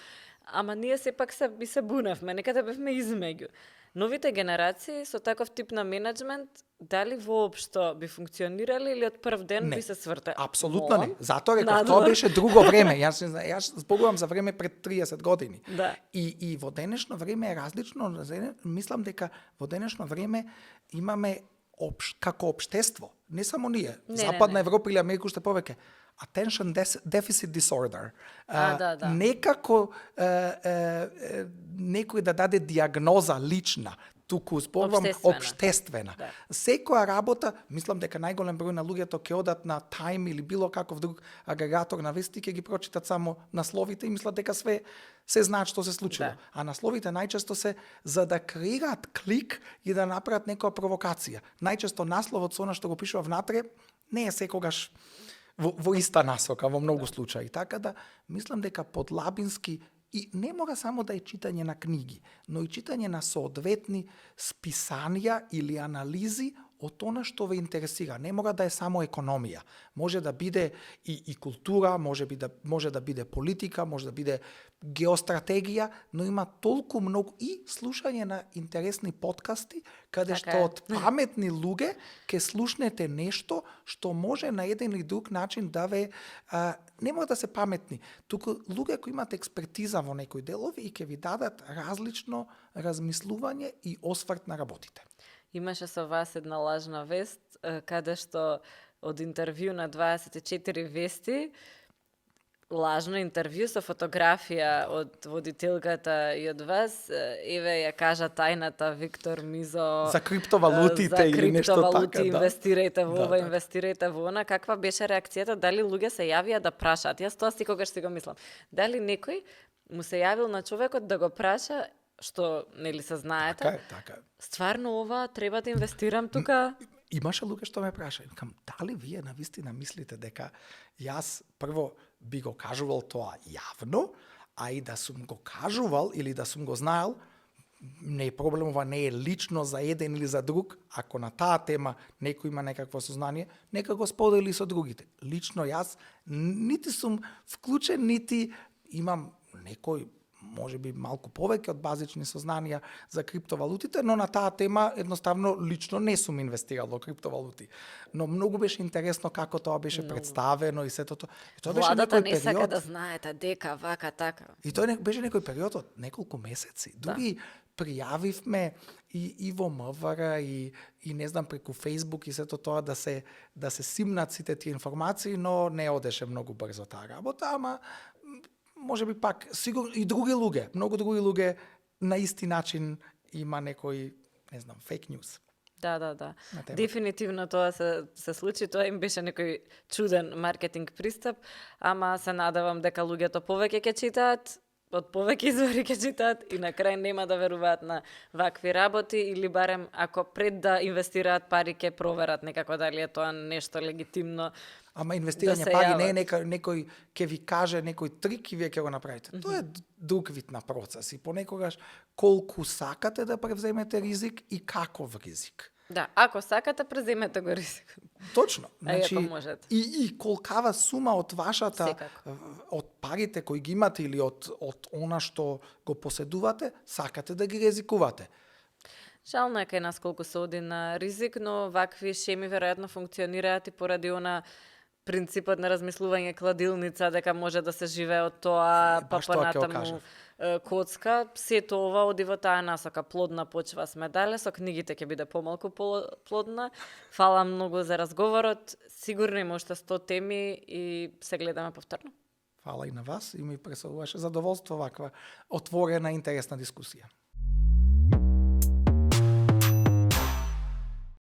ама ние сепак би се буневме, некаде бевме измеѓу. Новите генерации со таков тип на менеджмент, дали воопшто би функционирали или од прв ден би се сврте? Апсолутно не. Затоа реков, тоа беше друго време. Јас зборувам за време пред 30 години. Да. И во денешно време е различно. Мислам дека во денешно време имаме како општество, не само ние, Западна Европа или Америка уште повеќе, attention deficit disorder. Да. Некако некој да даде диагноза лична, туку зборувам општествена. Да. Секоја работа, мислам дека најголем број на луѓето ќе одат на Time или било каков друг агрегатор на вести, ќе ги прочитат само насловите и мислат дека се знаат што се случило. Да. А насловите најчесто се за да креираат клик и да направат некоја провокација. Најчесто насловот со она што го пишува внатре не е секогаш во иста насока во многу случаи. Така да мислам дека подлабински и не мора само да е читање на книги, но и читање на соодветни списанија или анализи од она што ве интересира. Не мора да е само економија. Може да биде и култура, може да биде политика, може да биде геостратегија, но има толку многу и слушање на интересни подкасти, каде што од паметни луѓе ќе слушнете нешто што може на еден или друг начин да ве не мора да се паметни, туку луѓе кои имат експертиза во некои делови и ќе ви дадат различно размислување и осврт на работите. Имаше со вас една лажна вест, каде што од интервју на 24 вести, лажно интервју со фотографија од водителката и од вас, еве ја кажа тајната Виктор Мизо за криптовалутите или нешто така, инвестирајте во ова, инвестирајте во она. Каква беше реакцијата? Дали луѓе се јавија да прашаат? Јас тоа секогаш си го мислам. Дали некој му се јавил на човекот да го праша, што нели се знаете? Така. Стварно ова треба да инвестирам тука? Имаше луѓе што ме праша, дали вие навистина мислите дека јас прво би го кажувал тоа јавно, а и да сум го кажувал или да сум го знаел, не е проблем, ова не е лично за еден или за друг, ако на таа тема некој има некакво сознание, нека го сподели со другите. Лично јас нити сум вклучен, нити имам некој може би малку повеќе од базични сознанија за криптовалутите, но на таа тема едноставно лично не сум инвестирал во криптовалути. Но многу беше интересно како тоа беше представено и сето тоа. Владата не сака да знаете дека вака така. И тоа беше некој период од неколку месеци. Дури пријавивме и во МВР и не знам преку Facebook и сето тоа да се симнат сите тие информации, но не одеше многу брзо таа работа, ама може би пак сигурно и други луѓе, многу други луѓе на исти начин има некој, не знам, фейк ньюс. Да. Дефинитивно тоа се случи, тоа им беше некој чуден маркетинг пристап, ама се надевам дека луѓето повеќе ќе читаат, од повеќе извори ќе читаат и на крај нема да веруваат на вакви работи или барем ако пред да инвестираат пари ќе проверат некако дали е тоа нешто легитимно. Ама инвестирање пари не е некој ќе ви каже некој трик и вие ќе го направите. Тоа е друг вид на процес и понекогаш колку сакате да превземете ризик и каков ризик. Да, ако сакате преземете го ризик. Точно. Значи, можете. И колкава сума од вашата од парите кои ги имате или од она што го поседувате, сакате да ги ризикувате. Жално е кај нас колку се оди на ризик, но вакви шеми веројатно функционираат и поради она принципот на размислување кладилница, дека може да се живее од тоа, па понатаму коцка, сето ова оди во таа насока. Плодна почва сме дале, со книгите ќе биде помалку плодна. Фала многу за разговорот, сигурно има уште 100 теми и се гледаме повторно. Фала и на вас и ми представуваше задоволство ваква отворена интересна дискусија.